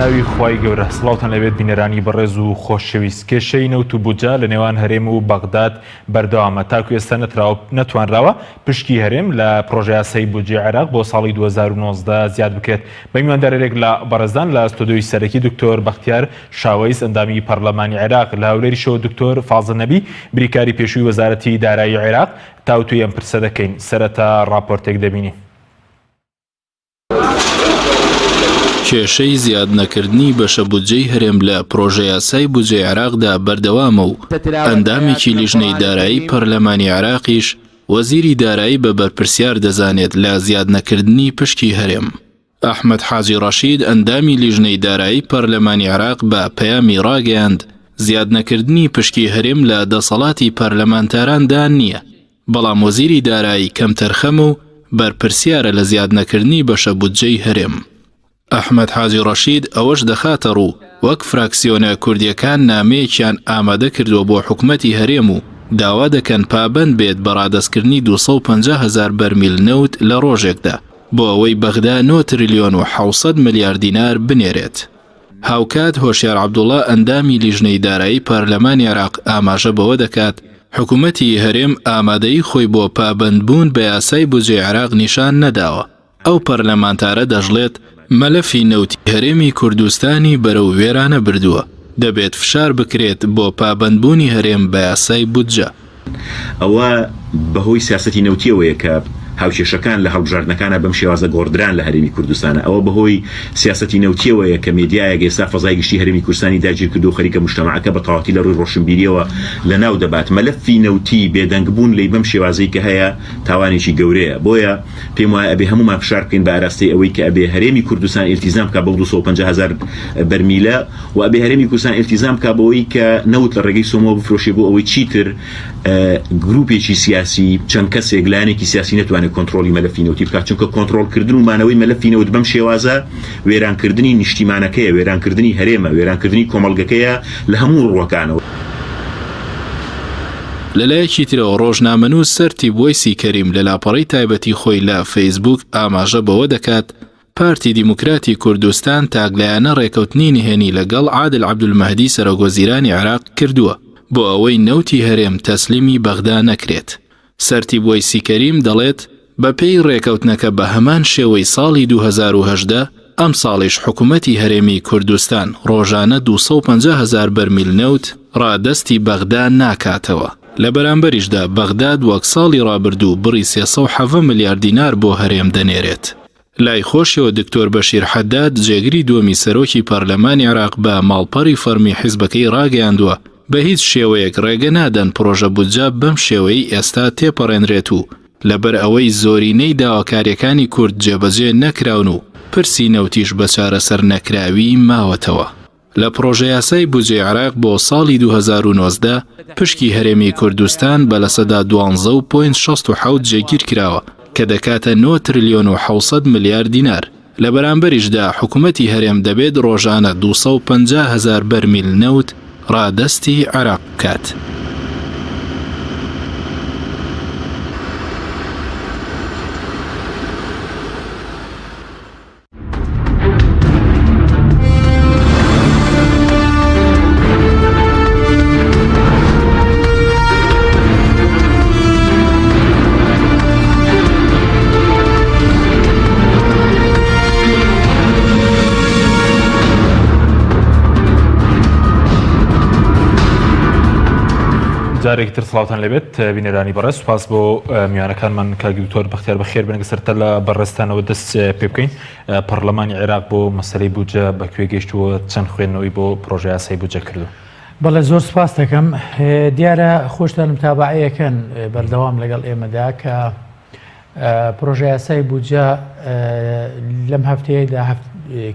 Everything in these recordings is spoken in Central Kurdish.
بەناوی خوای گەورە سڵاوتان لەبێت بینەرانی بەڕێز و خۆشەویست کێشەی نەوت و بودجە لە نێوان هەرێم و بەغداد بەردەوامە تاکو ئێستا نەتوانراوە پشکی هەرێم لە پرۆژەیاسای بودجەی عێراق بۆ ساڵی 2019 زیاد بکرێت بە میواندارێک لە بەڕێزان لە ستۆدیۆی سەرەکی دکتۆر بەختیار شاوەیس ئەندامی پەرلەمانی عێراق لە هەولێریشەوە دکتۆر فازل نەبی بریکاری پێشووی وەزارەتی دارایی عێراق تاوتوێی ئەم پرسە دەکەین سەرەتا ڕاپۆرتێک دەبینین. کێشەی زیادنەکردنی بەشە بودجەی هەرێم لە پرۆژەیاسای بودجەی عێراقدا بەردەوامە و ئەندامێکی لیژنەی دارایی پەرلەمانی عێراقیش وەزیری دارایی بە بەرپرسیار دەزانێت لە زیادنەکردنی پشکی هەرێم. ئەحمەد حاجی ڕەشید ئەندامی لیژنەی دارایی پەرلەمانی عێراق بە پەیامی ڕاگەیاند، زیادنەکردنی پشکی هەرێم لە دەسەڵاتی پەرلەمانتاراندا نییە، بەڵام وەزیری دارایی کەمتەرخەمە و بەرپرسیارە لە زیادنەکردنی بەشە بودجەی هەرێم. ئەحمەد حاجی ڕەشید ئەوەش دەخاتەڕوو، وەک فراکسیۆنە کوردییەکان نامەیەکیان ئامادەکردووە بۆ حکومەتی هەرێم و داوا دەکەن پابەند بێت بە ڕادەستکردنی 250 هەزار بەرمیل نەوت لە ڕۆژێکدا بۆ ئەوەی بەغدا نۆ ترلیۆن و 700 ملیار دینار بنێرێت. هاوکات هۆشیار عەبدوڵا ئەندامی لیژنەی دارایی پەرلەمانی عێراق ئاماژە بەوە دەکات، حکومەتی هەرێم ئامادەیی خۆی بۆ پابەندبوون بە یاسای بودجەی عێراق نیشان نەداوە. ئەو پەرلەمانتارە دەشڵێت، مەلەفی نەوتی هەرێمی کوردستانی بەرەو وێرانە بردووە، دەبێت فشار بکرێت بۆ پابەندبوونی هەرێم بە یاسای بودجە. ئەوە بەهۆی سیاسەتی نەوتیەوەیە کە هاوکێشەکان لە هەڵبژاردنەکانا بەم شێوازە گۆڕدران لە هەرێمی کوردستانا. ئەوە بەهۆی سیاسەتی نەوتیەوەیە کە مێدیایەک ئێستا فەزای گشتی هەرێمی کوردستانی داگیرکردووە و خەریکە موجتەمەعەکە بە تەواوەتی لە ڕووی ڕۆشنبیریەوە لەناو دەبات. مەلەفی نەوتی بێدەنگبوون لێی بەم شێوازەی کە هەیە تاوانێکی گەورەیە. بۆیە پێم وایە ئەبێ هەموومان فشار بکەین بە ئاراستەی ئەوەی کە ئەبێ هەرێمی کوردستان ئیلتیزام بکا بەو 250 هەزار بەرمیلە و ئەبێ هەرێمی کوردستان ئیلتیزام بکا بەوەی کە نەوت لە ڕێگەی سۆمۆوە بفرۆشێ بۆ ئەوەی چیتر گروپێکی سیاسی چەند کەسێک لایەنێکی سیاسی نەتوانێت کۆنترۆڵی مەلەفی نەوتی بکات چونکە کۆنترۆڵکردن و مانەوەی مەلەفی نەوت بەم شێوازە وێرانکردنی نیشتیمانەکەیە وێرانکردنی هەرێمە وێرانکردنی کۆمەڵگەکەیە لە هەموو ڕووەکانەوە. لەلایەکی ترەوە ڕۆژنامەنووس سەرتیپ وەیسی کەریم لە لاپەڕەی تایبەتی خۆی لە فەیسبووک ئاماژە بەوە دەکات، پارتی دیموکراتی کوردستان تاکلایەنە ڕێکەوتنی نهێنی لەگەڵ عادل عەبدولمەهدی سەرۆکوەزیرانی عێراق کردووە بۆ ئەوەی نەوتی هەرێم تەسلیمی بەغدا نەکرێت. سەرتیپ وەیسی کەریم دەڵێت، بەپێی ڕێکەوتنەکە بە هەمان شێوەی ساڵی 2018، ئەمساڵیش حکومەتی هەرێمی کوردستان ڕۆژانە 250 هەزار بەرمیل نەوت ڕادەستی بەغدا ناکاتەوە، لە بەرامبەریشدا بەغداد وەک ساڵی ڕابردوو بڕی 317 ملیار دینار بۆ هەرێم دەنێرێت. لای خۆشیەوە دکتۆر بەشیر حەداد جێگری دووەمی سەرۆکی پەرلەمانی عێراق بە ماڵپەڕی فەڕمی حیزبەکەی ڕاگەیاندووە، بە هیچ شێوەیەک ڕێگە نادەن پڕۆژە بودجە بەم شێوەیەی ئێستا تێپەڕێنرێت و لەبەر ئەوەی زۆرینەی داواکارییەکانی کورد جێبەجێ نەکراون و پرسی نەوتیش بە چارەسەرنەکراوی ماوەتەوە. لە پڕۆژەیاسای بودجەی عێراق بۆ ساڵی 2019 پشکی هەرێمی کوردستان بە لەسەدا دوانزە و point 67 جێگیر کراوە کە دەکاتە نۆ ترلیۆن و 700 ملیار دینار، لە بەرامبەریشدا حکومەتی هەرێم دەبێت ڕۆژانە 250 هەزار بەرمیل نەوت ڕادەستی عێراق بکات. جارێکی تر سڵاوتان لێبێت بینەرانی بەڕێز سوپاس بۆ میوانەکانمان کاک دکتۆر بەختیار بەخێر بن سەرتا لە بەڕێزتانەوە دەست پێ بکەین پەڕلەمانی عێراق بۆ مەسەلەی بودجە بە کوێ گەیشتووە، چەند خوێندنەوەی بۆ پڕۆژەیاسای بودجە کردووە؟ بەڵێ زۆر سپاس دەکەم. دیارە خۆشتان متابەعەیەکەن بەردەوام لەگەڵ ئێمەدا کە پرۆژەیاسای بودجە لەم هەفتەیەدا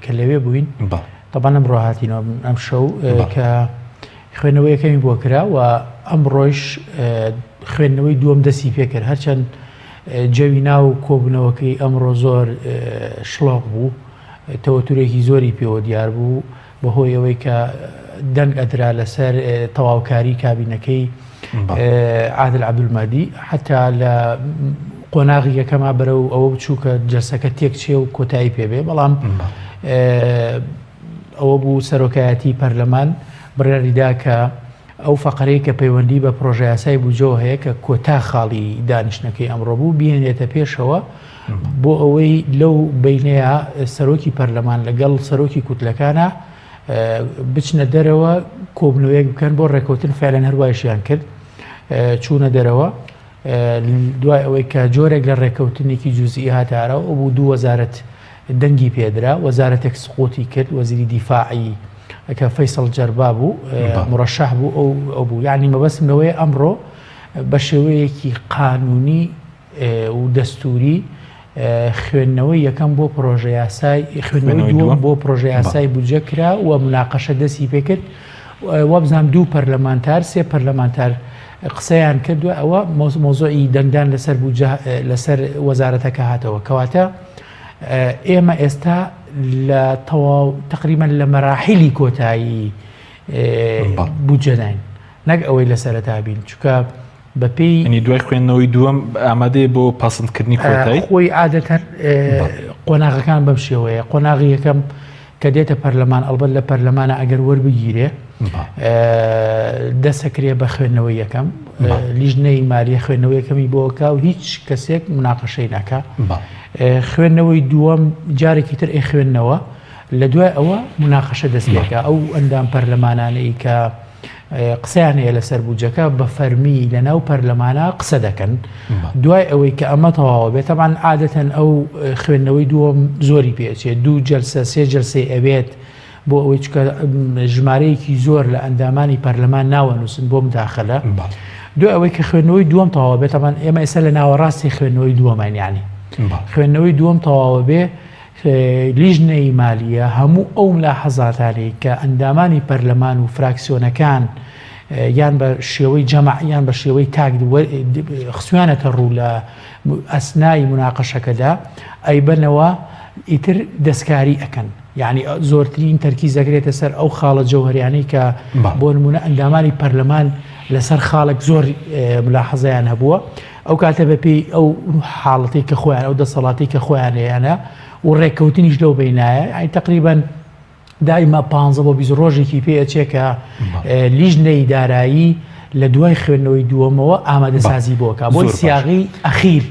کە لەوێ بووین تەبعەن ئەمڕۆ هاتینەوە ئەم شەو کە خوێندنەوەی یەکەمی بۆ کرا و ئەمڕۆیش خوێندنەوەی دووەم دەستی پێکرد هەرچەند جەوی ناو کۆبوونەوەکەی ئەمڕۆ زۆر شڵۆق بوو، تەوەتورێکی زۆری پێوە دیار بوو، بەهۆی ئەوەی کە دەنگ ئەدرا لەسەر تەواوکاری کابینەکەی عادل عەبدولمەهدی، حەتا لە قۆناغی یەکەما بەرەو ئەوە بچوو کە جەلسەکە تێکچێ و کۆتایی پێ بێ، بەڵام. ئەوە بوو سەرۆکایەتی پەرلەمان بڕیاریدا کە ئەو فەقەرەی کە پەیوەندی بە پرۆژەیاسای بودجەوە هەیە کە کۆتا خاڵی دانیشتنەکەی ئەمڕۆ بوو بهێنێتە پێشەوە بۆ ئەوەی لەو بینەیە سەرۆکی پەرلەمان لەگەڵ سەرۆکی کوتلەکانە بچنە دەرەوە کۆبنەوەیەک بکەن بۆ ڕێکەوتن فعلەن هەروایشیان کرد چوونە دەرەوە دوای ئەوەی کە جۆرێک لە ڕێکەوتنێکی جوزئی هاتە ئاراوە ئەو بوو دوو وەزارەت دەنگی پێدرا وەزارەتێک سقوتی کرد وەزیری دیفاعی کە فەیسەڵ جەربا بوو مڕەشەح بوو ئەو ئەو بوو یعنی مەبەستم لەوەیە ئەمڕۆ بە شێوەیەکی قانونی و دەستوری خوێندنەوەی یەکەم بۆ پرۆژە یاسای خوێندنەوەی دووەم بۆ پرۆژە یاسای بودجە کرا و مناقەشە دەستی پێکرد وابزانام دوو پەرلەمانتار سێ پەرلەمانتار قسەیان کردووە ئەوە مۆزۆی دەنگدان لەسەر بودجە لەسەر وەزارەتەکە هاتەوە کەواتە ئێمە ئێستا لە تەواو تقریبا لە مەراحیلی کۆتایی بودجەداین نەک ئەوەی لە سەرەتا بین چونکە بەپێی یانی دوای خوێندنەوەی دووەم ئامادەیە بۆ پەسندکردنی کۆتایی؟ خۆی عادەتەن قۆناغەکان بەم شێوەیە قۆناغی یەکەم کە دێتە پەرلەمان ئەڵبەت لە پەرلەمانە ئەگەر وەربگیرێ دەسەکرێ بە خوێندنەوەی یەکەم لیژنەی مالیە خوێندنەوەی یەکەمی بۆکا و هیچ کەسێک مناقەشەی ناکا خوێندنەوەی دووەم جارێکی تر ئەی خوێندنەوە لە دوای ئەوە مناقەشە دەست پێکا ئەو ئەندام پەرلەمانانەی کە قسەیان هەیە لەسەر بودجەکە بە فەرمی لە ناو پەرلەمانە قسە دەکەن دوای ئەوەی کە ئەمە تەواوە بێت تەبان عادەتەن ئەو خوێندنەوەی دووەم زۆری پێچێت دوو جەلسە سێ جەلسەی ئەوێت بۆ ئەوەی چکە ژمارەیەکی زۆر لە ئەندامانی پەرلەمان ناوەنووسن بۆ مداخلە دوای ئەوەی کە خوێندنەوەی دووەم تەواوە بێت تەبان ئێمە ئێستا لە ناوەڕاستی خوێندنەوەی دووەمان یانی خوێندنەوەی دووەم تەواوە بێ لیژنەی مالیە هەموو ئەو ملاحەزاتانەی کە ئەندامانی پەرلەمان و فراکسیۆنەکان یان بە شێوەی جەمع یان بە شێوەی تاک خستویانەتە ڕوو لە ئەسنای مناقەشەکەدا ئەیبەنەوە ئیتر دەستکاری ئەکەن یعنی زۆرترین تەرکیز دەکرێتە سەر ئەو خاڵە جەوهریانەی کە بۆ نمونە ئەندامانی پەرلەمان لەسەر خاڵێک زۆر ملاحەزەیان هەبووە ئەو کاتە بە پێی ئەو حاڵەتەی کە خۆیان ئەو دەسەڵاتەی کە خۆیان هەیانە و ڕێککەوتنیش لەو بینایە ئەی تقریبان دایما پ بۆ 20 ڕۆژێکی پێ ئەچێ کە لیژنەی دارایی لە دوای خوێندنەوەی دووەمەوە ئامادەسازی بۆکە بۆ سیاغی ئەخیر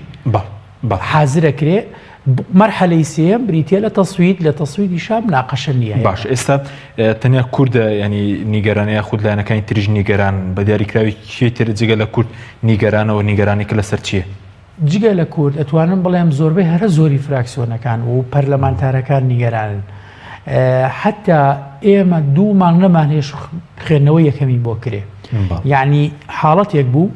حازرە کرێ مەرحەلەی سێیەم بریتیە لە تەسوید لە تەسویدیشا مناقەشە نییە. باش ئێستا تەنیا کوردە ینی نیگەرانە یاخود لایەنەکانی تریش نیگەران بە دیاریکراوی کێ تر جگە لە کورد نیگەرانەوە نیگەرانێکە لەسەر چییە؟ جگە لە کورد ئەتوانم بڵێم زۆربەی هەرە زۆری فراکسیۆنەکان و پەرلەمانتارەکان نیگەرانن حتا ئێمە دوو مانگ نەمانهێشت خوێندنەوەی یەکەمی بۆ کرێ یعنی حاڵەتێک بوو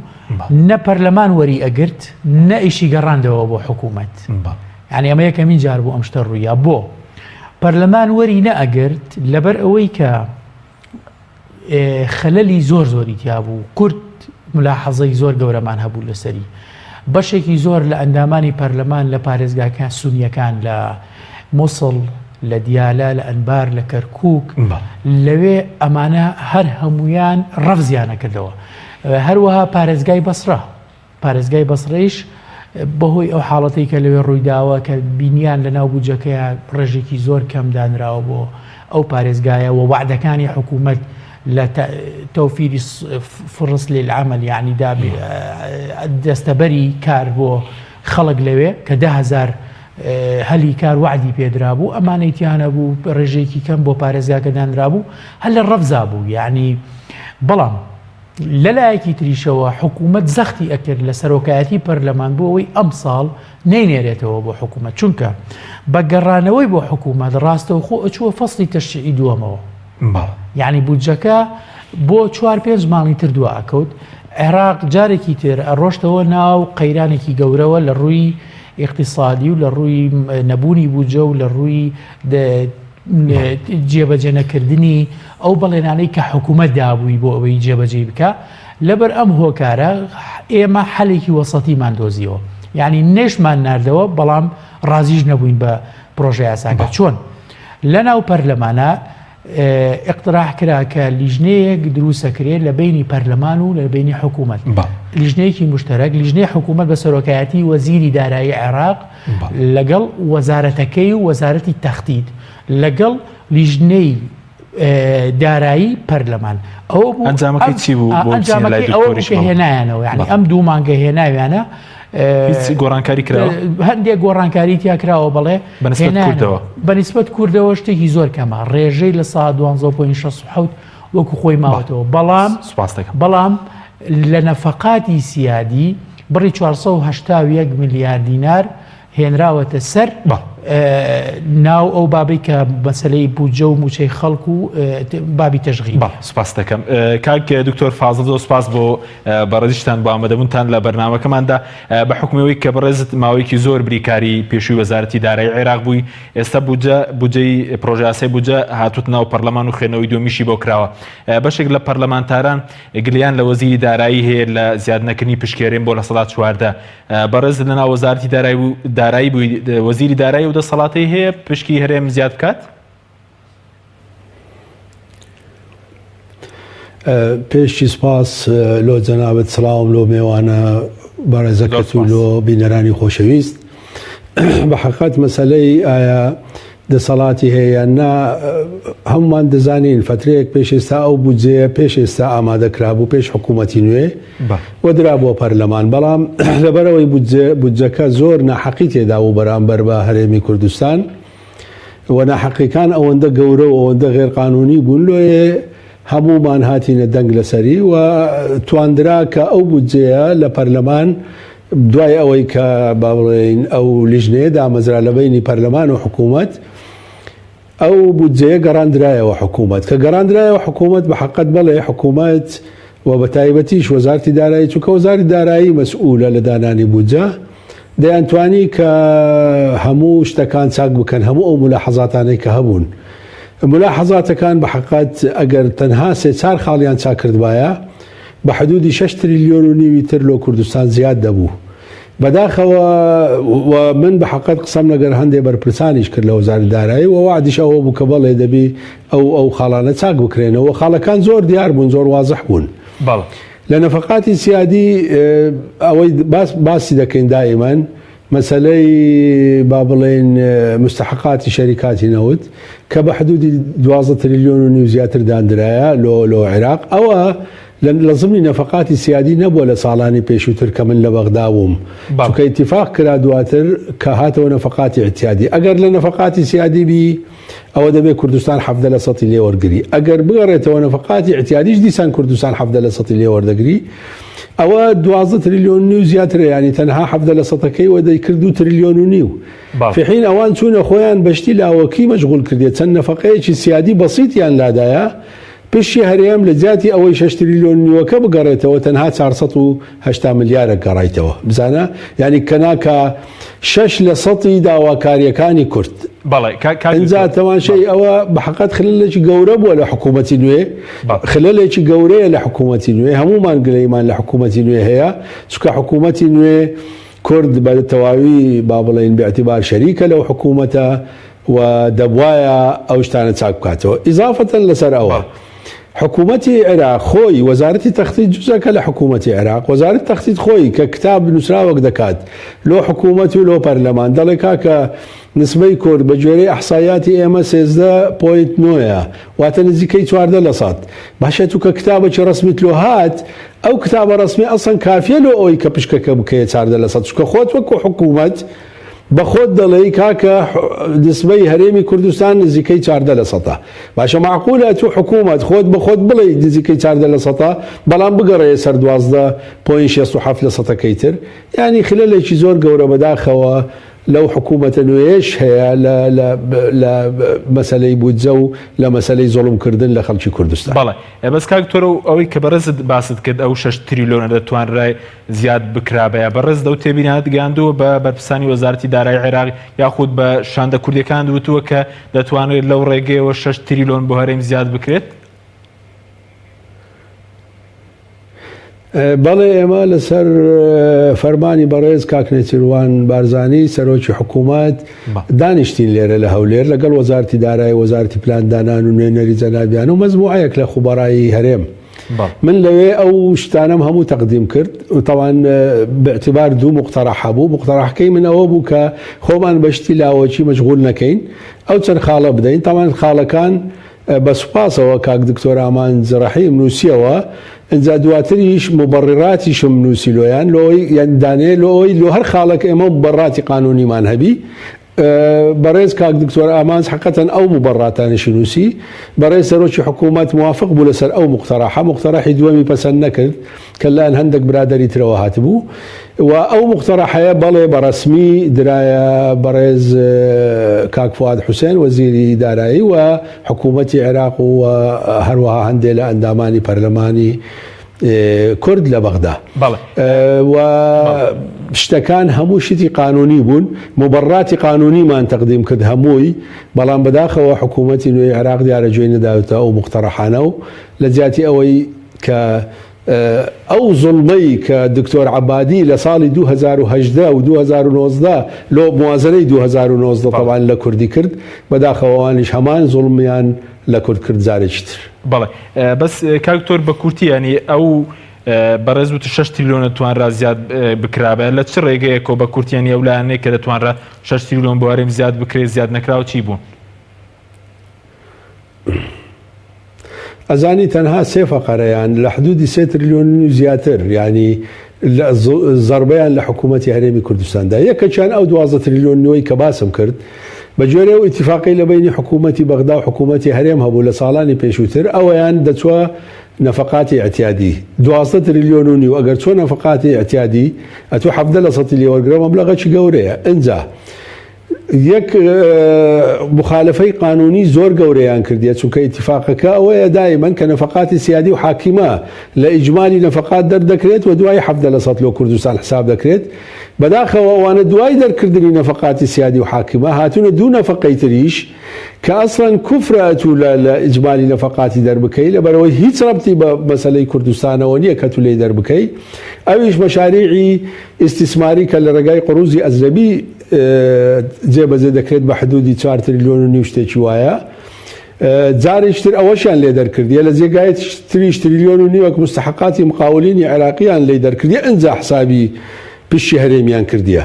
نە پەرلەمان وەری ئەگرت نە ئیشی گەڕاندەوە بۆ حکوومەت یعنی ئەمە یەکەمین جار بوو ئەم شتە ڕوویا بۆ پەرلەمان وەری نەئەگرت لەبەر ئەوەی کە خەلەلی زۆر زۆری تیا بوو کورد ملاحەزەی زۆر گەورەمان هەبوو لەسەری بەشێکی زۆر لە ئەندامانی پەرلەمان لە پارێزگاکان سونیەکان لە موسڵ لە دیالە لە ئەنبار لە کەرکک لەوێ ئەمانە هەر هەمویان ڕەفزیانە کردەوە هەروەها پارێزگای بەسرە، پارێزگای بەسرەیش بەهۆی ئەو حاڵەتەی کە لەوێ ڕوویداوە کە بینیان لە ناو بودجەکەیا ڕێژێکی زۆر کەم دانراوە بۆ ئەو پارێزگایە و وەعدەکانی حکوومەت لە تەوفیری فرص للعمل یعنی دەستەبەری کار بۆ خەڵک لەوێ کە 10,000 هەلی کار وەعدی پێدرابوو ئەمانەی تیانە بوو ڕێژەیەکی کەم بۆ پارێزگاکە دانرابوو هەر لە ڕەفزا بوو یعنی بەڵام لەلایەکی تریشەوە حکوومەت زەختی ئەکرد لە سەرۆکایەتی پەرلەمان بۆ ئەوەی ئەمساڵ نەینێرێتەوە بۆ حکوومەت چونکە بە گەڕانەوەی بۆ حکوومەت ڕاستەوخۆ ئەچووە فەسڵی تەشریعی دووەمەوە یعنی بودجەکە بۆ چوار پێنج مانگی تر دوا ئەکەوت عێراق جارێکی تر ئەڕۆشتەوە ناو قەیرانێکی گەورەوە لە ڕووی ئیقتیسادی و لە ڕووی نەبوونی بودجە و لە ڕووی جێبەجێ نەکردنی ئەو بەڵێنانەی کە حکوومەت دابووی بۆ ئەوەی جێبەجێی بکا لەبەر ئەم هۆکارە ئێمە حەلێکی وەسەتیمان دۆزیەوە یعنی نەشمان ناردەوە بەڵام ڕازیش نەبووین بە پرۆژە یاساکە چۆن لەناو پەرلەمانە ئیقتراح کرا کە لیژنەیەک دروستەکرێ لە بەینی پەرلەمان و لە بەینی حکوومەت لیژنەیەکی مشتەرەک لیژنەی حکوومەت بە سەرۆکایەتی وەزیری دارایی عێراق لەگەڵ وەزارەتەکەی و وەزارەتی تەختید لەگەڵ لیژنەی. دارایی پەرلەمان. ئەوە بوو ئەنجامەکەی چی بوو؟ ئەنجامەکەی ئەوە بوو کە هێنایانەوە، یانی ئەم دوو مانگە هێناویانە. هیچ گۆڕانکاری کراوە؟ هەندێک گۆڕانکاری تیا کراوە بەڵێ. بەنسبەت کوردەوە؟ بەنسبەت کوردەوە شتێکی زۆر کەمە، ڕێژەی 12.67% وەکو خۆی ماوەتەوە، بەڵام سوپاس دەکەم. بەڵام لە نەفەقاتی سیادی بڕی 481 ملیار دینار هێنراوەتە سەر ناو ئەو بابەی کە مەسەلەی بودجە و مووچەی خەڵک و بابی تەشغیل. بەڵێ سوپاست دەکەم کاک دکتۆر فازڵ، زۆر سوپاس بۆ بەڕێزیشتان بۆ ئامادەبوونتان لە بەرنامەکەماندا. بە حوکمی ئەوەی کە بەڕێزت ماوەیەکی زۆر بریکاری پێشووی وەزارەتی دارایی عێراق بووی، ئێستا بودجە بودجەی پرۆژەیاسای بودجە هاتووتە ناو پەرلەمان و خوێندنەوەی دووەمیشی بۆ کراوە. بەشێک لە پەرلەمانتاران گلیان لە وەزیری دارایی هەیە لە زیاد نەکردنی پشکی هەرێم بۆ 14%. بەڕێزت لەناو وەزارەتی دارایی بووی، وەزیری دارایی ئەو دەسەڵاتەی هەیە پشکی هەرێم زیاد بکات؟ پێشی سپاس لۆ جەنابت، سڵاوم لۆ مێوانە بەڕێزەکەت و لۆ بینەرانی خۆشەویست. بە حەقەت مەسەلەی ئایا دەسەڵاتی هەیە یان نا هەمومان دەزانین فترەیەک پێش ئێستا ئەو بودجەیە پێش ئێستا ئامادە کرابوو پێش حکوومەتی نوێ و درابووە پەرلەمان بەڵام لەبەرەوەی بودجەکە زۆر ناحەقی تێدا بوو بەرامبەر بە هەرێمی کوردستان و ناحەقیەکان ئەوەندە گەورە و ئەوەندە غێرقانونی بوون لۆیێ هەموومان هاتینە دەنگ لەسەری و تواندرا کە ئەو بودجەیە لە پەرلەمان دوای ئەوەی کە با بڵێین ئەو لیژنەیە دامەزرا لە بەینی پەرلەمان و حکوومەت ئەو بودجەیە گەڕاندرایەوە حکوومەت کە گەڕاندرایەوە حکوومەت بە حەقەت بەڵێ حکوومەت و بە تایبەتیش وەزارتی دارایی چونکە وەزارتی دارایی مەسئولە لە دانانی بودجە دەیانتوانی کە هەموو شتەکان چاک بکەن هەموو ئەو ملاحەزاتانەی کە هەبوون ملاحەزاتەکان بە حەقەت ئەگەر تەنها سێ چار خاڵیان چاک کردبایە بە حدودی شەش تریلیۆن و نیوی تر لۆ کوردستان زیاد دەبوو. بەداخەوە و من بە حەقەت قسەم لەگەر هەندێ بەرپرسانیش کرد لە وەزارەتی دارایی و وەعدیش ئەوە بوو کە بەڵێ دەبی ئەو ئەو خاڵانە چاک بکرێنەوە خاڵەکان زۆر دیار بوون زۆر وازح بوون. بەڵێ. لە نەفەقاتی سیادی ئەوەی باس باسی دەکەین دائیمەن مەسەلەی با بڵێین مستحقاتی شەریکاتی نەوت کە بە حدودی 12 تریلیۆن و نیو زیاتر داندرایە لۆ لۆ عێراق ئەوە لە زمنی نەفەقاتی سیادی نەبووە لە ساڵانی پێشووتر کە من لە بەغدا بووم چونکە ئیتیفاق کرا دواتر کە هاتەوە نەفەقاتی ئیعتیادی ئەگەر لە نەفەقاتی سیادی بی ئەوە دەبێت کوردستان 17 لە سەتی لێ وەرگری ئەگەر بگەڕێتەوە نەفەقاتی ئیعتیادیش دیسان کوردستان 17 لە سەتی لێ وەردەگری ئەوە 12 تریلیۆن نیو زیاترە ینی تەنها 17 لە سەتەکەی وە دەیکرد 2 تریلیۆن و نیو في حين ئەوان چوونە خۆیان بەشتی لاوەکی مەشغول کردێت چەند نەفەقەیەکی سیادی بەسیتیان لادایە پشکی هەرێم لە جیاتی ئەوەی شەش تریلیۆن نیوەکە بگەڕێتەوە تەنها 480 ملیارەک گەڕایتەوە بزانە یانی کەناکە شەش لە سەتی داواکاریەکانی کورد. بەڵێ کاک کاک ئینجا دکتۆر. تەماشای ئەوە بە حەقەت خللێکی گەورە بووە لە حکوومەتی نوێ بەڵێ. خللێکی گەورەیە لە حکوومەتی نوێ هەموومان گلەیمان لە حکوومەتی نوێ هەیە چونکە حکوومەتی نوێ کورد بە تەواوی با بڵێین بێعتیبار شەریکە لەو حکوومەتە و دەبوایە ئەو شتانە چاک بکاتەوە ئیزافەتەن لەسەر ئەوە حکوومەتی عێراق خۆی وەزارەتی تەختیت جزەکە لە حکوومەتی عێراق وەزارەت تەختیت خۆی کە کتاب نووسراوەک دەکات لۆ حکوومەت و لۆ پەرلەمان دەڵێ کاکە نسبەی کورد بە گوێرەی ئەحسایاتی ئێمە سێزدە point نۆیە واتە نزیکەی 14 لە سەد باشە تو کە کتابێکی ڕەسمیت لۆ هات ئەو کتابە ڕەسمی ئەسڵەن کافیە لۆ ئەوەی کە پشکەکە بکەیە 14 لە سەد چونکە خۆت وەکو حکوومەت بە خۆت دەڵێی کاکە نسبەی هەرێمی کوردستان نزیکەی 14 لە سەتە باشە معقولە تو حکوومەت خۆت بە خۆت بڵێی نزیکەی 14 لە سەتە بەڵام بگەڕێیە سەر 12 point 67 لە سەتەکەی تر یانی خلەلێکی زۆر گەورە بەداخەوە لەو حکوومەتە نوێیەش هەیە لە لە لە مەسەلەی بودجە و لە مەسەلەی زوڵم کردن لە خەڵکی کوردستان. بەڵێ بەس کاک دکتۆر ئەوەی کە بەڕێزت باست کرد ئەو شەش تریلۆنە دەتوانرای زیاد بکرابایە. بەڕێزت ئەو تێبینانەت گەیاندووە بە بەرپرسانی وەزارەتی دارایی عێراق یاخود بە شاندە کوردیەکانت وتووە کە دەتوانرێت لەو ڕێگەیەوە شەش تریلۆن بۆ هەرێم زیاد بکرێت؟ بەڵێ ئێمە لەسەر فەرمانی بەڕێز کاک نێچیروان بارزانی سەرۆکی حکوومەت دانیشتین لێرە لە هەولێر لەگەڵ وەزارتی دارایی وەزارتی پلاندانان و نوێنەری جەنابیان و مەزموعەیەک لە خوبەڕایی هەرێم من لەوێ ئەو شتانەم هەموو تەقدیم کرد و تەوان باعتبار دوو مقتەرح هەبوو مقتەرحەکەی من ئەوە بوو کە خۆمان بە شتی لاوەکی مەشغول نەکەین ئەو چەند خاڵە بدەین تەوان خاڵەکان. بە سوپاسەوە کاک دکتۆر ئامانج ڕەحیم نووسیەوە ئینجا دواتریش موبەڕیڕاتیشم نووسی لۆیان لۆی یان دانێ لۆی لۆ هەر خاڵێک ئێمە موبەڕاتی قانوونیمان هەبی بەڕێز کاک دکتۆر ئامانج حەقەتەن ئەو موبەڕاتانەشی نووسی بەڕێز سەرۆکی حکوومەت موافق بوو لەسەر ئەو موقتەڕەحە موقتەڕەحی دووەمی پەسەند نەکرد کە لەلایەن هەندێک برادەری ترەوە هاتبوو و ئەو موقتەڕەحەیە بەڵێ بە ڕەسمی درایە بەڕێز کاک فواد حوسێن وەزیری دارایی و حکوومەتی عێراق و هەروەها هەندێ لە ئەندامانی پەرلەمانی کورد لە بەغدا و شتەکان هەموو شتی قانونی بوون مبەڕاتی قانونیمان تەقدیم کرد هەمووی بەڵام بەداخەوە حکوومەتی نوێی عێراق دیارە گوێی نەداوتە ئەو مقتەڕەحانە و لە جیاتی ئەوەی کە ئەو زوڵمەی کە دکتۆر عەبادی لە ساڵی 2018 و 2019 لۆ موازنەی 2019 تەبعەن لە کوردی کرد، بەداخەوە ئەوانیش هەمان زوڵمیان لە کورد کرد جارێکی تر. بەڵێ بەس کاک دکتۆر بە کورتی یانی ئەو بەڕێز وت شەش تریلیۆنە توانرا زیاد بکرابێ لە چ ڕێگەیەکەوە بە کورتی یانی ئەو لایەنەی کە دەتوانرا شەش تریلیۆن بۆ هەرێم زیاد بکرێت زیاد نەکراوە چی بوون؟ ئەزانی تەنها سێ فەقەرەیان لە حدودی سێ ترلیۆن و زیاتر یانی زەربەیان لە حکوومەتی هەرێمی کوردستاندا یەکەکیان ئەو دوازدە ترلیۆن نوێی کە باسم کرد بە گوێرەی ئەو ئیتیفاقەی لە بەینی حکوومەتی بەغدا و حکوومەتی هەرێم هەبوو لە ساڵانی پێشووتر ئەوەیان دەچوە نەفەقاتی ئیعتیادی 12 ترلیۆن و نیو ئەگەر چۆ نەفەقاتی ئیعتیادی ئەتوو حەڤدە لە سەتی لێوەرگرە مەبلەغەکی گەورەیە ئینجا یەک موخالەفەی قانونی زۆر گەورەیان کردیە چونکە ئیتیفاقەکە ئەوەیە دایمەن کە نەفەقاتی سیادی و حاکیمە لە ئیجمالی نەفەقات دەردەکرێت و دوای 17 لە سەد لۆ کوردستان حساب دەکرێت بەداخەوە ئەوانە دوای دەرکردنی نەفەقاتی سیادی و حاکیمە هاتوونە دوو نەفەقەی تریش کە ئەسڵەن کوفرە ئەتوو لە لە ئیجمالی نەفەقاتی دەربکەی لەبەرئەوەی هیچ ڕەبتی بە مەسەلەی کوردستانەوە نییە کە تو لێی دەربکەی ئەویش مەشاریعی ئیستیسماری کە لە ڕێگای قروزی ئەجنەبی جێبەجێ دەکرێت بە حدودی چوار تریلیۆن و نیو شتێکی وایە جارێکی تر ئەوەشیان لێ دەرکردیە لە جێگای تریش تریلیۆن و نیوەک مستحقاتی مقاولینی عێراقیان لێ دەرکردیە ئینجا حسابی پشکی هەرێمیان کردیە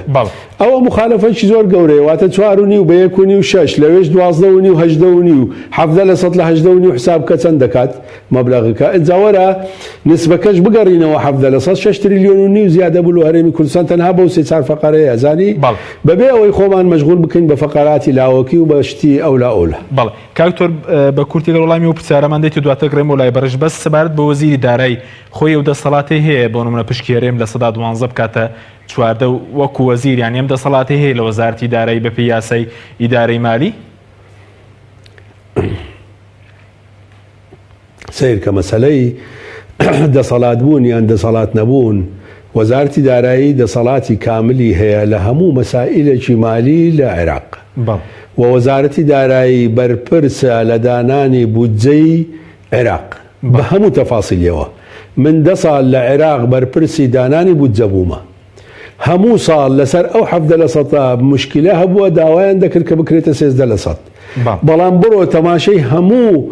ئەوە مخالفەکی زۆر گەورەیە واتە چوار و نیو بە یەک و نیو شەش لەوێش دوازدە و نیو هەژدە و نیو حەڤدە لە سەد لە هەژدە و نیو حساب بکە چەند دەکات مەبلەغەکە ئینجا وەرە نسبەکەش بگەڕینەوە 17% 6 تریلیۆن و نیو زیادە بوو لۆ هەرێمی کوردستان تەنها بەو سێ چار فەقەرەیە ئەزانی بەبێ ئەوەی خۆمان مەشغول بکەین بە فەقەراتی لاوەکی و بە شتی ئەولا ئەولا. بەڵێ کاک دکتۆر بە کورتی گەر وەڵامی ئەو پرسیارەمان دەیت و دواتر گەڕێمەوە لای بەڕێز بەس سەبارەت بە وەزیری دارایی خۆی ئەو دەسەڵاتەی هەیە بۆ نمونە پشکی هەرێم 12% بکاتە 14 وەکو وەزیر یانی ئەم دەسەڵاتەی هەیە لە وەزارەتی دارایی بەپێی یاسای ئیدارەی مالی؟ سەیر کە مەسەلەی دەسەڵات بوون یان دەسەڵات نەبوون، وەزارەتی دارایی دەسەڵاتی کاملی هەیە لە هەموو مەسائیلێکی مالی لە عێراق و وەزارەتی دارایی بەرپرسە لە دانانی بودجەی عێراق بە هەموو تەفاسیلیەوە. من دە ساڵ لە عێراق بەرپرسی دانانی بودجە بوومە. هەموو ساڵ لەسەر ئەو 17 لە سەتە مشکلە هەبووە داوایان دەکرد کە بکرێتە 13 لە سەد. بەڵام بڕۆ تەماشەی هەموو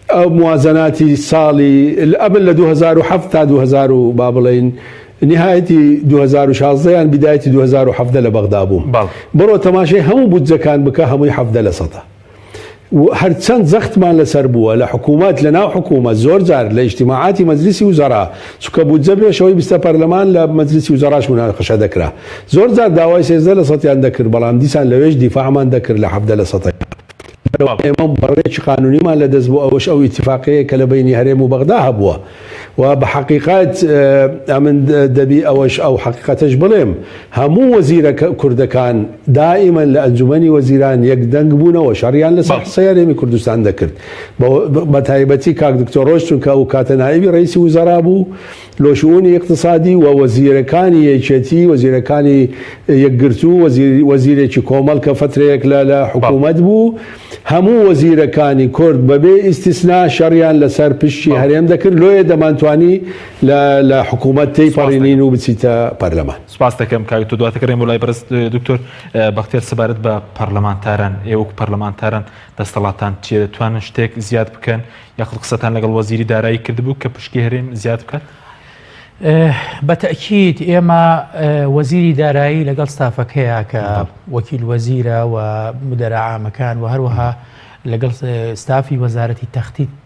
ئەو موازناتی ساڵی ئەمن لە 2007 تا 2000 و با بڵێین نهایەتی 2016 یان بدایەتی 2017 لە بەغدا بووم بڕۆ تەماشەی هەموو بودجەکان بکە هەمووی 17 لە سەتە. هەرچەند زەختمان لەسەر بووە لە حکوومەت لە ناو حکوومەت زۆر جار لە ئیجتیماعاتی مەجلیسی وزەرا چونکە بودجە پێشەوەی بستە پەرلەمان لە مەجلیسی وزەراش موناقەشە دەکرا زۆر جار داوای 13 لە سەتیان دەکرد بەڵام دیسان لەوێش دیفاعمان دەکرد لە 17 لە سەتەکە ئێمە بەڕێکی قانونیمان لە دەست بوو ئەوەش ئەو ئیتیفاقەیە کە لە بەینی هەرێم و بەغدا هەبووە و بە حەقیقەت ئەمن دەبی ئەوەش ئەو حەقیقەتەش بڵێم هەموو وەزیرە کوردەکان دائیمەن لە ئەنجومەنی وەزیران یەک دەنگ بوونەوە شەڕیان لەسەر حسەی هەرێمی کوردستان دەکرد بە تایبەتی کاک دکتۆر ڕۆژ چونکە ئەو کاتە نائیبی ڕئیسی وزەرا بوو لۆ شئونی ئیقتسادی و وەزیرەکانی یەکێتی وەزیرەکانی یەکگرتوو وەزیرێکی کۆمەڵ کە فترەیەک لە لە حکوومەت بوو هەموو وەزیرەکانی کورد بەبێ ئیستیسنا شەڕیان لەسەر پشکی هەرێم دەکرد لۆیە دەمانتوانی لە لە حکوومەت تێیپەڕینین و بچیتە پەرلەمان. سپاست دەکەم کاک دکتۆر دواتر گەڕێمەوە لای بەڕێز دکتۆر بەختیار سەبارەت بە پەرلەمانتاران ئێوە وەکو پەرلەمانتاران دەستەڵاتان چییە دەتوانن شتێک زیاد بکەن یاخود قسەتان لەگەڵ وەزیری دارایی کردبوو کە پشکی هەرێم زیاد بکات؟ بە تەئکید ئێمە وەزیری دارایی لەگەڵ ستافەکەیە کە وەکیل وەزیرە و مدەرا عامەکان و هەروەها لەگەڵ ستافی وەزارەتی تەختیت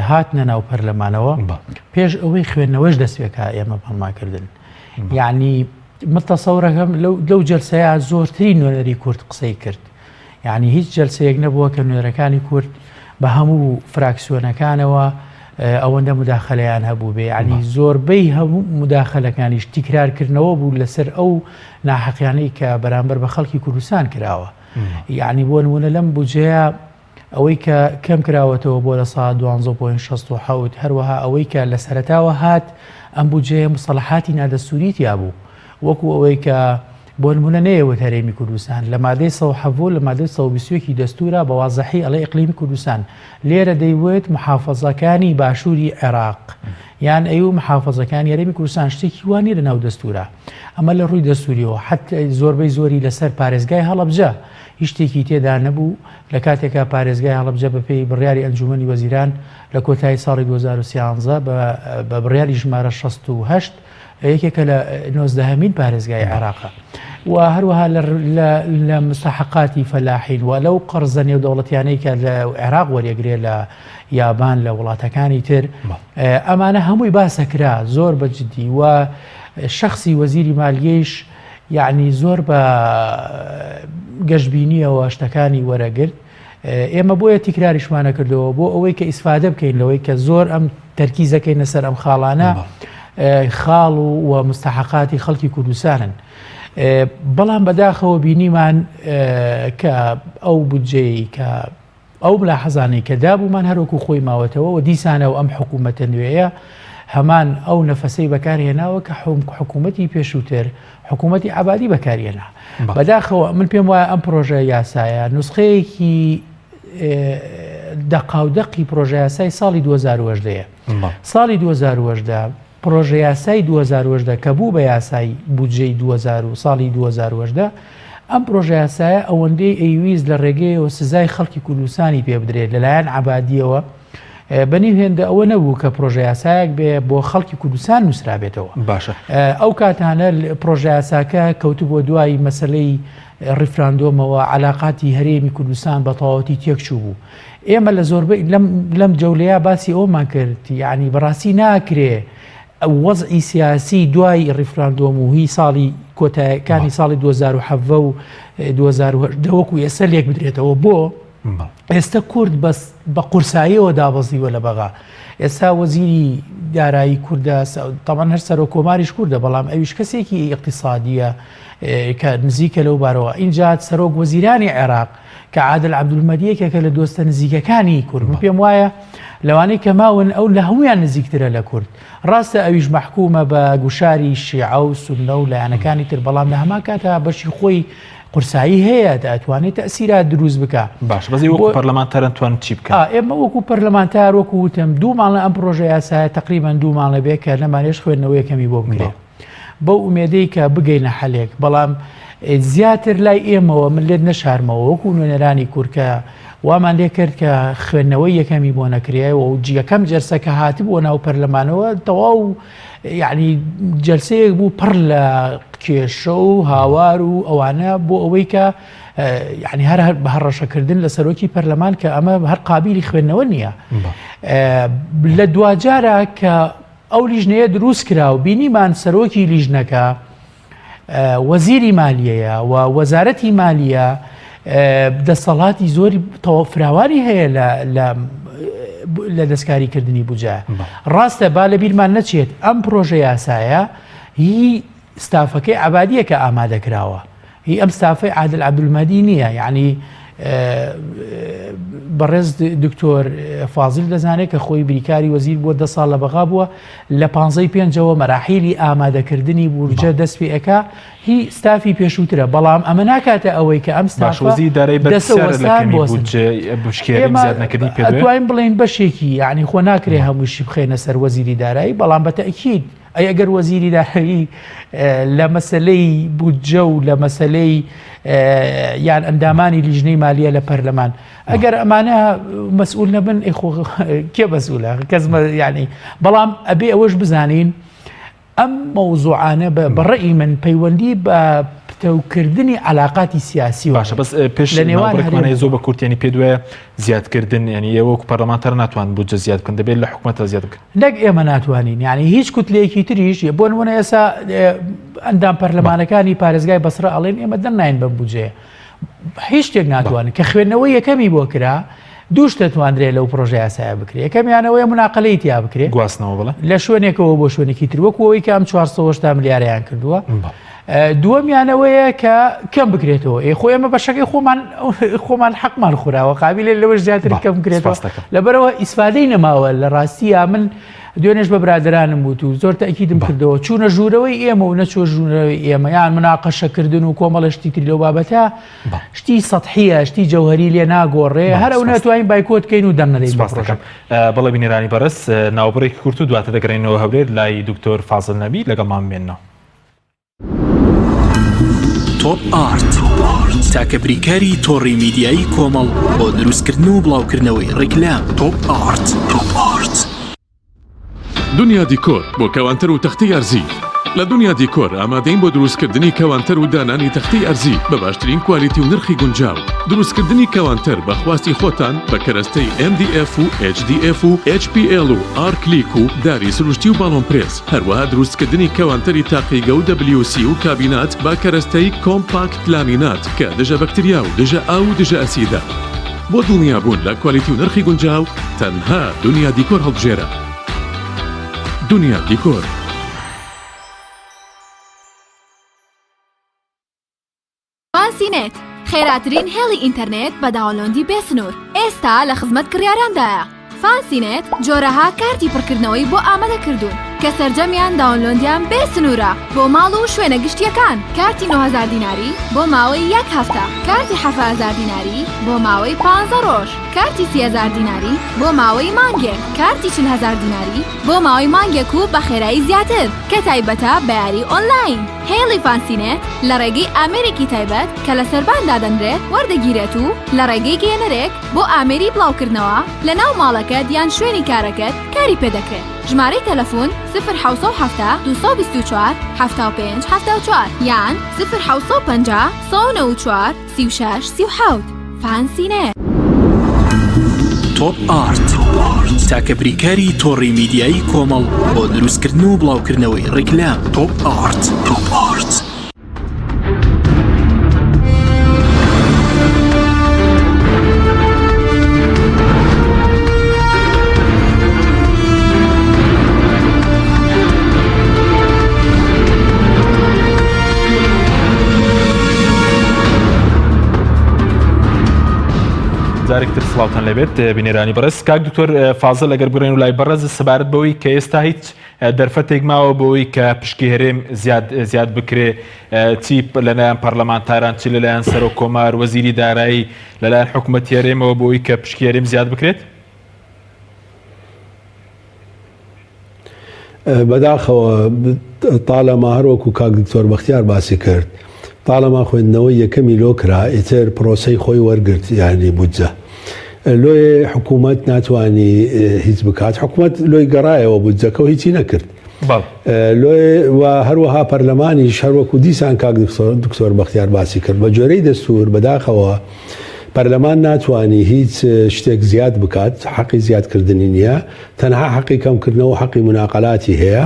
هاتنە ناو پەرلەمانەوە پێش ئەوەی خوێندنەوەش دەست پێکا ئێمە بانگمان کردن یعنی من تەسەورەکەم لەو جەلسەیە زۆرترین نوێنەری کورد قسەی کرد یعنی هیچ جەلسەیەک نەبووە کە نوێنەرەکانی کورد بە هەموو فراکسیۆنەکانەوە ئەوەندە مداخلەیان هەبوو بێ ینی زۆربەی هەموو مداخلەکانیش تیکرارکردنەوە بوو لەسەر ئەو ناحەقیانەی کە بەرامبەر بە خەڵکی کوردستان کراوە یعنی بۆ نمونە لەم بودجەیە ئەوەی کە کەم کراوەتەوە بۆ 12.67 هەروەها ئەوەی کە لە سەرەتاوە هات ئەم بودجەیە مستەڵەحاتی نادەستوری تیا بوو وەکو ئەوەی کە بۆ نمونە نەیەوت هەرێمی کوردستان لە مادەی 117 لە مادەی 121 دەستورا بە وازحی ئەڵێ ئیقلیمی کوردستان لێرە دەیوت محافظەکانی باشووری عێراق یان ئەیو محافظەکانی هەرێمی کوردستان شتێکی وا نیە لە ناو دەستورا ئەمە لە ڕووی دەستوریەوە حتی زۆربەی زۆری لەسەر پارێزگای هەڵەبجە هیچ شتێکی تێدا نەبوو لە کاتێکا پارێزگای هەڵەبجە بەپێی بڕیاری ئەنجومەنی وەزیران لە کۆتایی ساڵی 2013 بە بڕیاری ژمارە 68 یەکێکە لە نۆزدەهەمین پارێزگای عێراقە و هەروەها لە مستحقاتی فەلاحین و لەو قەرزە نێودەوڵەتیانەی کە لە عێراق وەریەگرێ لە یابان لە وڵاتەکانی تر ئەمانە هەمووی باسە کرا زۆر بە جدی و شخصی وەزیری مالیەیش یعنی زۆر بە گەشببینیەوە شتەکانی وەرەگرت ئێمە بۆیە تیکراریشمانە کردەوە بۆ ئەوەی کە ئیسفادە بکەین لەوەی کە زۆر ئەم تەرکیزەکەینە سەر ئەم خاڵانە خاڵ و مستحقاتی خەڵکی کوردستانن. بەڵام بەداخەوە بینیمان کە ئەو بودجەی کە ئەو ملاحەزانەی کە دابوومان هەروەکو خۆی ماوەتەوە و دیسانەوە ئەم حکوومەتە نوێیە هەمان ئەو نەفەسەی بەکارهێناوە کە حکوومەتی پێشووتر حکوومەتی عەبادی بەکارهێنا. بەداخەوە من پێم وایە ئەم پرۆژە یاسایە نوسخەیەکی دەقاودەقی پرۆژە یاسای ساڵی 2010 ساڵی 2010 پرۆژە یاسای 2010 کە بوو بە یاسای بودجەی 2000 و ساڵی 2010 ئەم پرۆژە یاسایە ئەوەندەی ئەیویست لە ڕێگەیەوە سزای خەڵکی کوردستانی پێ بدرێت لەلایەن عەبادیەوە بە نیو هێندە ئەوە نەبوو کە پرۆژە یاسایەک بێ بۆ خەڵکی کوردستان نووسرابێتەوە باشە ئەو کاتانە پرۆژە یاساکە کەوتبووە دوای مەسلەی ڕیفراندۆمەوە علاقاتی هەرێمی کوردستان بە تەواوەتی تێکچوو بوو ئێمە لە زۆربەی لەم لەم جەولەیە باسی ئەومان کرد یعنی بەڕاستی ناکرێ وەزعی سیاسی دوای ڕیفراندۆم و هی ساڵی کۆتایەکانی ساڵی 2017 و 2018 وەکو ئێستا لێک بدرێتەوە بۆ ئێستا کورد بەس بە قورساییەوە دابەزیوە لە بەغا ئێستا وەزیری دارایی کوردە تەمان هەر سەرۆک کۆماریش کوردە بەڵام ئەویش کەسێکی ئیقتیسادیە کە نزیکە لەو بارەوە ئینجا سەرۆک وەزیرانی عێراق کە عادل عەبدولمەدی یەکێکە لە دۆستە نزیکەکانی کورد من پێم وایە لەوانەی کە ماون ئەو لە هەمویان نزیکترە لە کورد ڕاستە ئەویش مەحکومە بە گوشاری شیعە و سوننە و لایەنەکانی تر بەڵام لە هەمان کاتا بەشی خۆی قورسایی هەیە دەتوانێت تەسیرات دروست بکە باش بەس وەکو پەرلەمانتارن توان چی بکەن ئێمە وەکو پەرلەمانتار وەکو وتم دوو ماڵە ئەم پرۆژە یاسایە تقریبان دوو ماڵە بێ کە نەمانێش خوێندنەوەی کەمی بۆ بکرێت بەو ئومێدەی کە بگەینە حەلێک بەڵام زیاتر لای ئێمەوە من لێت نەشارمەوە وەکو نوێنەرانی کورد کە وامان لێ کرد کە خوێندنەوەی یەکەمی بۆ نەکرێ و یەکەم جەرسە کە هاتبووە ناو پەرلەمانەوە تەواو یعنی جەلسەیەک بوو پڕ لە کێشە و هاوار و ئەوانە بۆ ئەوەی کە یعنی هەر بە هەڕەشەکردن لە سەرۆکی پەرلەمان کە ئەمە هەر قابلی خوێندنەوە نییە لە دواجارە کە ئەو لیژنەیە دروست کرا و بینیمان سەرۆکی لیژنەکە وەزیری مالیەیە و وەزارەتی مالیە دەسەڵاتی زۆری فراوانی هەیە لە دەستکاریکردنی بجا ڕاستە با لە بیرمان نەچێت ئەم پرۆژە یاسایە هی ستافەکەی عەبادیە کە ئامادە کراوە هی ئەم ستافەی عادل عەبدولمەهدی نییە یعنی بەڕێز دکتۆر فازیل دەزانێت کە خۆی بریکاری وەزیر بووە دە ساڵ لە بەغا بووە لە پانزەی پێنجەوە مەراحیلی ئامادەکردنی بورجە دەست پێ ئەکا هی ستافی پێشووترە بەڵام ئەمە ناکاتە ئەوەی کە ئەم ستافە وەزیری دارایی بەرپرسیارە لە کەمی بودجە بشکێنی زیاد نەکردنی پێ ئەتوانین بڵێین بەشێکی یعنی خۆ ناکرێ هەمووشی بخەینە سەر وەزیری دارایی بەڵام بە تەئکید ئەی ئەگەر وەزیری دارایی لە مەسەلەی بودجە و لە مەسەلەی یان ئەندامانی لیژنەی مالیە لە پەرلەمان ئەگەر ئەمانە مەسئول نەبن ئەی خۆ کێ مەسئولە کەس یعنی بەڵام ئەبێ ئەوەش بزانین ئەم مەوزوعانە بە بەڕئی من پەیوەندی بە. پتەوکردنی عەلاقاتی سیاسی باشە بەس پێش لە نێوان هەرێم زۆر بە کورتیانی پێ دوایە زیادکردن یعنی ئێوە وەکو پەرلەمانتار ناتوان بودجە زیاد بکەن دەبێت لە حکومەتە زیاد بکەن نەک ئێمە ناتوانین یعنی هیچ کوتلەیەکی تریش بۆ نمونە ئێستا ئەندام پەرلەمانەکانی پارێزگای بەسرە ئەڵێن ئێمە دەرناین بەم بودجەیە هیچ شتێک ناتوانن کە خوێندنەوەی یەکەمی بۆ کرا دوو شت دەتواندرێت لەو پرۆژە یاسایە بکرێت یەکەمیانەوەی مناقلەی تیا بکرێت گواستنەوە بڵێ لە شوێنێکەوە بۆ شوێنێکی تر وەکو ئەوەی کە ئەم 480 ملیارەیان کردووە دووەمیانەوەیە کە کەم بکرێتەوە ئێ خۆ ئێمە بەشەکەی خۆمان خۆمان حەقمان خوراوە قابلێ لەوەش زیاتر کەم بکرێتەوە لەبەرەوە ئیسفادەی نەماوە لە ڕاستییا من دوێنێش بە برادەرانم وت و زۆر تەئکیدم کردەوە چوونە ژوورەوەی ئێمە و نەچووە ژوورەوەی ئێمە یان مناقەشەکردن و کۆمەڵە شتی تری لەو بابەتە شتی سەتحیە شتی جەوهەری لێ ناگۆڕێ هەر ئەو ناتوانین بایکۆت کەین و دەنگ نەدەین بە سپاس دەکەم پڕۆژەکە. بەڵێ بینەرانی بەڕێز ناوبڕێکی کورت و دواتر دەگەڕێینەوە هەولێر لای دکتۆر فازل نەبی لەگەڵمان بمێننەوە. تۆپ ئارت تاکە بریکاری تۆڕی میدیایی کۆمەڵ بۆ دروستکردن و بڵاوکردنەوەی ڕیکلام تۆپ ئارت. دنیا دیکۆر بۆ کەوانتەر و تەختەی ئەرزی لە دنیا دیکۆر ئامادەین بۆ دروستکردنی کەوانتەر و دانانی تەختەی ئەرزی بە باشترین کوالیتی و نرخی گونجاو دروستکردنی کەوانتەر بە خواستی خۆتان بە کەرەستەی MDF و HDF و HPL و ئارکلیک و داری سروشتی و باڵۆن پرێس هەروەها دروستکردنی کەوانتەری تاقیگە و WC و کابینات بە کەرەستەی کۆمپاکت لامینات کە دژە بەکتریا و دژە ئاو و دژە ئەسیدە. بۆ دڵنیابوون لە کوالیتی و نرخی گونجاو تەنها دنیا دیکۆر هەڵبژێرە. دنیا دیکۆر. فانسی نێت، خێراترین هێڵی ئینتەرنێت بە download ی بێ سنوور، ئێستا لە خزمەت کڕیاراندایە. فانسی نێت جۆرەها کارتی پڕکردنەوەی بۆ ئامادە کردوون کە سەرجەمیان download یان بێ سنوورە بۆ ماڵ و شوێنە گشتییەکان، کارتی 9000 دیناری بۆ ماوەی یەک هەفتە، کارتی 7000 دیناری بۆ ماوەی پانزە ڕۆژ، کارتی 30000 دیناری بۆ ماوەی مانگێک، کارتی 40000 دیناری بۆ ماوەی مانگێک و بە خێرایی زیاتر کە تایبەتە بە یاری ئۆنلاین. هێڵی فانسینێت لە ڕێگەی ئامێرێکی تایبەت کە لە سەربان دادەنرێت وەردەگیرێت و لە ڕێگەی گەیەنەرێک بۆ ئامێری بڵاوکردنەوە لە ناو ماڵەکەت یان شوێنی کارەکەت کاری پێدەکرێت. ژمارەی تەلەفون، سفر 770 224 75 74 یان سفر 750 194 36 37. فانسینێت. تۆپ ئارت تاکە بریکاری تۆڕی میدیایی کۆمەڵ بۆ دروستکردن و بڵاوکردنەوەی ڕیکلام تۆپ ئارت. جارێکتر سڵاوتان لێبێت بینەرانی بەڕێز کاک دکتۆر فازل لەگەر بگەڕێن و لای بەڕێز سەبارەت بەوەی کە ئێستا هیچ دەرفەتێک ماوە بۆی کە پشکی هەرێم زیاد زیاد بکرێ چی لەلایەن پەرلەمانتاران چی لەلایەن سەرۆک کۆمار وەزیری دارایی لەلایەن حکوومەتی هەرێمەوە بۆی کە پشکی هەرێم زیاد بکرێت؟ بەداخەوە تاالەما هەروەکو کاک دکتۆر بەختیار باسی کرد تاالەما خوێندنەوەی یەکەمی لۆ کرا ئیتر پرۆسەی خۆی وەرگرت یعنی بودجە لۆیێ حکوومەت ناتوانی هیچ بکات حکوومەت لۆی گەڕایەوە بودجەکە و هیچی نەکرد لۆیێ و هەروەها پەرلەمانیش هەروەکو دیسان کاک دکتۆر بەختیار باسی کرد بە جۆرەی دەستور بەداخەوە پەرلەمان ناتوانی هیچ شتێک زیاد بکات حەقی زیادکردنی نییە تەنها حەقی کەمکردنەوە و حەقی مناقەلاتی هەیە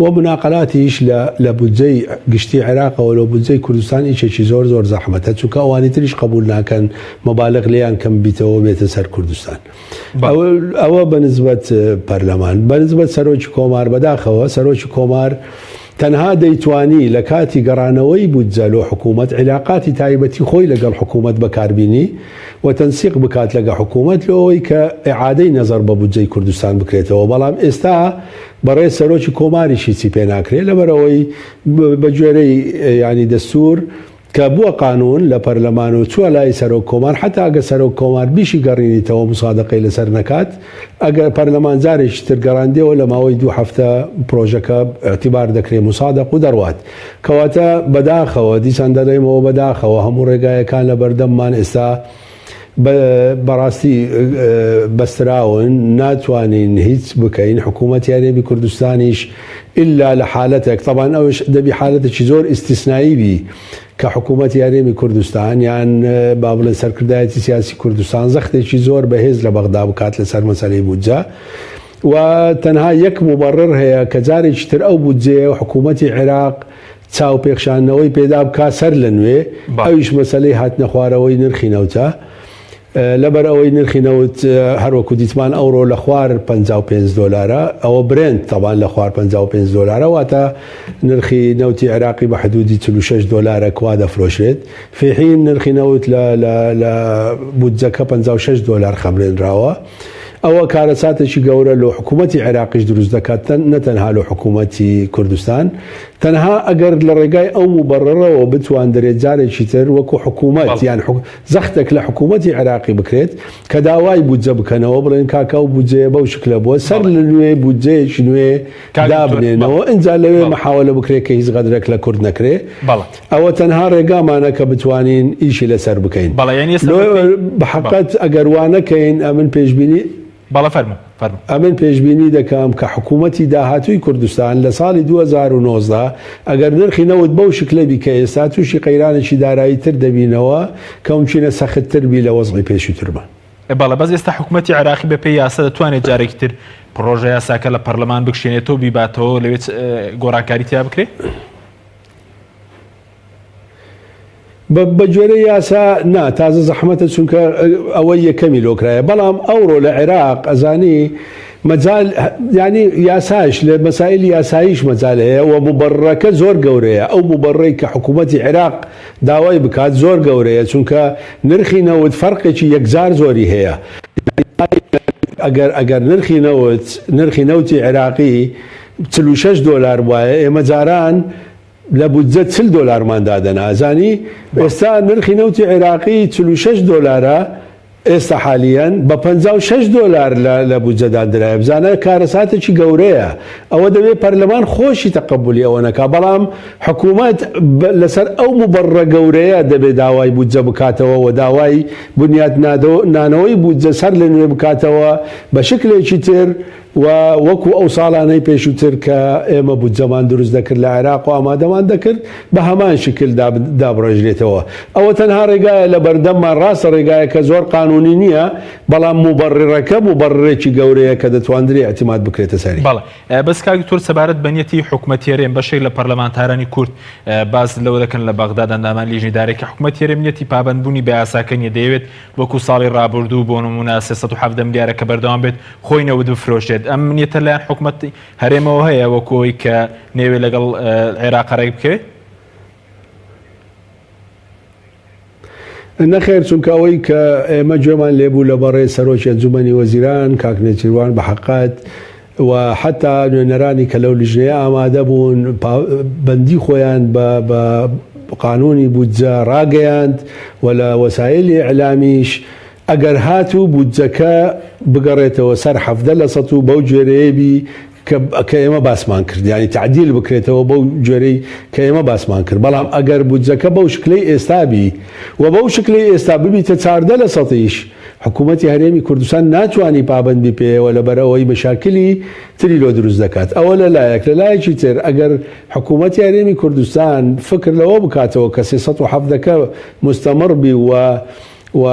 و مناقەلاتیش لە لە بودجەی گشتی عێراقەوە لۆ بودجەی کوردستان ئیشێکی زۆر زۆر زەحمەتە چونکە ئەوانی تریش قبول ناکەن مەبالغ لێیان کەم بیتەوە بێتە سەر کوردستان ئەوە ئەوە بە نسبەت پەرلەمان بە نسبەت سەرۆکی کۆمار بەداخەوە سەرۆکی کۆمار تەنها دەیتوانی لە کاتی گەڕانەوەی بودجە لۆ حکوومەت عیلاقاتی تایبەتی خۆی لەگەڵ حکوومەت بەکاربینی و تەنسیق بکات لەگە حکوومەت لۆ ئەوەی کە ئیعادەی نەزەڕ بە بودجەی کوردستان بکرێتەوە بەڵام ئێستا بەڕێز سەرۆکی کۆماریش هیچی پێ ناکرێ لەبەرئەوەی بە گوێرەی یانی دەستوور کە بووە قانوون لە پەرلەمان و چووە لای سەرۆک کۆمار حەتا ئەگەر سەرۆک کۆمار بیشی گەڕینیتەوە موسادەقەی لەسەر نەکات ئەگەر پەرلەمان جارێکی تر گەڕاندیەوە لە ماوەی دوو هەفتە پرۆژەکە ئیعتیبار دەکرێ موسادەق و دەڕوات کەواتە بەداخەوە دیسان دەڵێمەوە بەداخەوە هەموو ڕێگایەکان لە بەردەممان ئێستا بەڕاستی بەستراون ناتوانین هیچ بکەین حکوومەتی هەرێمی کوردستانیش ئللا لە حالەتێک تەبان ئەوش دەبی حالەتێکی زۆر ئیستیسنایی بی. کە حکوومەتی هەرێمی کوردستان یان با بڵێن سەرکردایەتی سیاسی کوردستان زەختێکی زۆر بەهێز لە بەغدا بکات لەسەر مەسەلەی بودجە و تەنها یەک موبەڕر هەیە کە جارێکی تر ئەو بودجەیە و حکوومەتی عێراق چاوپێخشاندنەوەی پێدا بکات سەر لە نوێ ئەویش مەسەلەی هاتنەخوارەوەی نرخی نەوتە. لەبەر ئەوەی نرخی نەوت هەر وەکو دیتمان ئەوڕۆ لە خوار 55 دۆلارە، ئەوە برێنت تەبان لە خوار 55 دۆلارە، واتە نرخی نەوتی عێراقی بە حدودی 46 دۆلارە کوا دەفرۆشرێت، في حين نرخی نەوت لە لە لە بودجەکە 56 دۆلار خەملێنراوە. ئەوە کارەساتێکی گەورە لۆ حکوومەتی عێراقیش دروست دەکات نە تەنها لۆ حکوومەتی کوردستان. تەنها ئەگەر لە ڕێگای ئەو موبەڕڕەوە بتواندرێت جارێکی تر وەکو حکوومەت یان زەختێک لە حکوومەتی عێراقی بکرێت کە داوای بودجە بکەنەوە بڵێن کاکە ئەو بودجەیە بەو شکلە بووە سەر لە نوێ بودجەیەکی نوێ دابنێنەوە ئینجا لەوێ مەحاوەلە بکرێت کە هیچ غەدرێک لە کورد نەکرێ ئەوە تەنها ڕێگامانە کە بتوانین ئیشی لەسەر بکەین بە حەقت ئەگەر وا نەکەین ئەمن پێشبینی بەڵێ فەرموو فەرموو. ئەمن پێشبینی دەکەم کە حکوومەتی داهاتووی کوردستان لە ساڵی 2019 ئەگەر نرخی نەوت بەو شکلە بی کە ئێستا تووشی قەیرانێکی دارایی تر دەبینەوە کە مومکینە سەخت تر بی لە وەزعی پێشووترمان. بەڵێ بەس ئێستا حکوومەتی عێراقی بە پێی یاسا دەتوانێت جارێکی تر پڕۆژە یاساکە لە پەرلەمان بکشێنێتەوە بیباتەوە لەوێ گۆڕانکاری تیا بکرێ؟ بە گوێرەی یاسا نا تازە زەحمەتە چونکە ئەوەی یەکەمی لۆکرایە بەڵام ئەوڕۆ لە عێراق ئەزانی مەجال ینی یاساش لە مەسایلی یاساییش مەجال هەیە و مبەڕەکە زۆر گەورەیە ئەو مبەڕەی کە حکوومەتی عێراق داوای بکات زۆر گەورەیە چونکە نرخی نەوت فەرقێکی یەکجار زۆری هەیە ئەگەر ئەگەر نرخی نەوت نرخی نەوتی عێراقی 46 دۆلار وایە ئێمە جاران لە بودجە 40 دۆلارمان دادەنا ئەزانی ئێستا نرخی نەوتی عێراقی 46 دۆلارە ئێستا حالیەن بە 56 دۆلار لە بودجە داندرایە بزانە کارەساتێکی گەورەیە ئەوە دەبێت پەرلەمان خۆشی تەقەبولی ئەوە نەکا بەڵام حکوومەت لەسەر ئەو مبەڕە گەورەیە دەبێت داوای بودجە بکاتەوە و داوای بنیات نانەوەی بودجە سەر لە نوێ بکاتەوە بە شکلێکی تر و وەکو ئەو ساڵانەی پێشووتر کە ئێمە بودجەمان دروست دەکرد لە عێراق و ئامادەمان دەکرد بە هەمان شکل دابڕێژرێتەوە. ئەوە تەنها ڕێگایە لە بەردەممان، ڕاستە ڕێگایەکە زۆر قانونی نییە، بەڵام موبەڕڕەکە موبەڕڕێکی گەورەیە کە دەتواندرێ ئیعتیماد بکرێتە سەری. بەڵێ. بەس کاک دکتۆر سەبارەت بە نیەتی حکومەتی هەرێم بەشێک لە پەرلەمانتارانی کورد باس لەوە دەکەن لە بەغداد ئەندامان لیژنەی دارایی کە حکومەتی هەرێم نیەتی پابەندبوونی بە یاساکە نییە دەیەوێت وەکو ساڵی ڕابردوو بۆ نموونە 317 ملیارە کە بەردەوام بێت خۆی نەوت بفرۆشێت ئەم نیەتە لایەن حکومەت هەرێمەوە هەیە وەکو ئەوەی کە نەیەوێت لەگەڵ عێراق ڕێک بکەوێت؟ نەخێر چونکە ئەوەی کە ئێمە گوێمان لێبوو لە بەڕێز سەرۆکی ئەنجومەنی وەزیران کاک نێچیروان بە حەقەت و حتا نوێنەرانی کە لەو لیژنەیە ئامادە بوون بەندی خۆیان بە بە قانونی بودجە ڕاگەیاند و لە وەسایلی ئیعلامیش ئەگەر هاتوو بودجەکە بگەڕێتەوە سەر 17 لە سەد و بەو گوێرەیە بی کە کە ئێمە باسمان کرد یانی تەعدیل بکرێتەوە بەو گوێرەی کە ئێمە باسمان کرد بەڵام ئەگەر بودجەکە بەو شکلەی ئێستا بی و بەو شکلەی ئێستا ببیتە 14 لە سەتیش حکوومەتی هەرێمی کوردستان ناتوانی پابەند بی پێیەوە لەبەر ئەوەی مەشاکلی تری لۆ دروست دەکات ئەوە لە لایەک لە لایەکی تر ئەگەر حکوومەتی هەرێمی کوردستان فکر لەوە بکاتەوە کە 317 کە مستەمڕ بی و و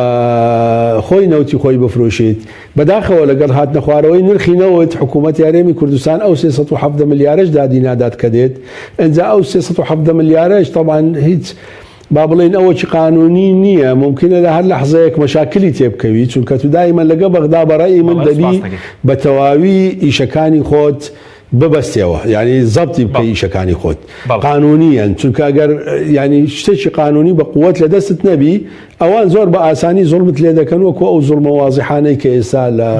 خۆی نەوتی خۆی بفرۆشیت. بەداخەوە لەگەڵ هاتنەخوارەوەی نرخی نەوت حکوومەتی هەرێمی کوردستان ئەو 317 ملیارەش دادی نادات کە دێت ئینجا ئەو 317 ملیارەش تەبعەن هیچ با بڵێین ئەوەکی قانونی نییە مومکینە لە هەر لەحزەیەک مەشاکلی تێبکەوی چونکە تو دایمەن لەگە بەغدا بە ڕەئی من دەبی بە تەواوی ئیشەکانی خۆت ببەستیەوە یانی زەبتی بکەی ئیشەکانی خۆت قانونیەن چونکە ئەگەر یانی شتێکی قانونی بە قوت لە دەستت نەبی ئەوان زۆر بە ئاسانی زوڵمت لێ دەکەن وەکو ئەو زوڵمە وازیحانەی کە ئێستا لە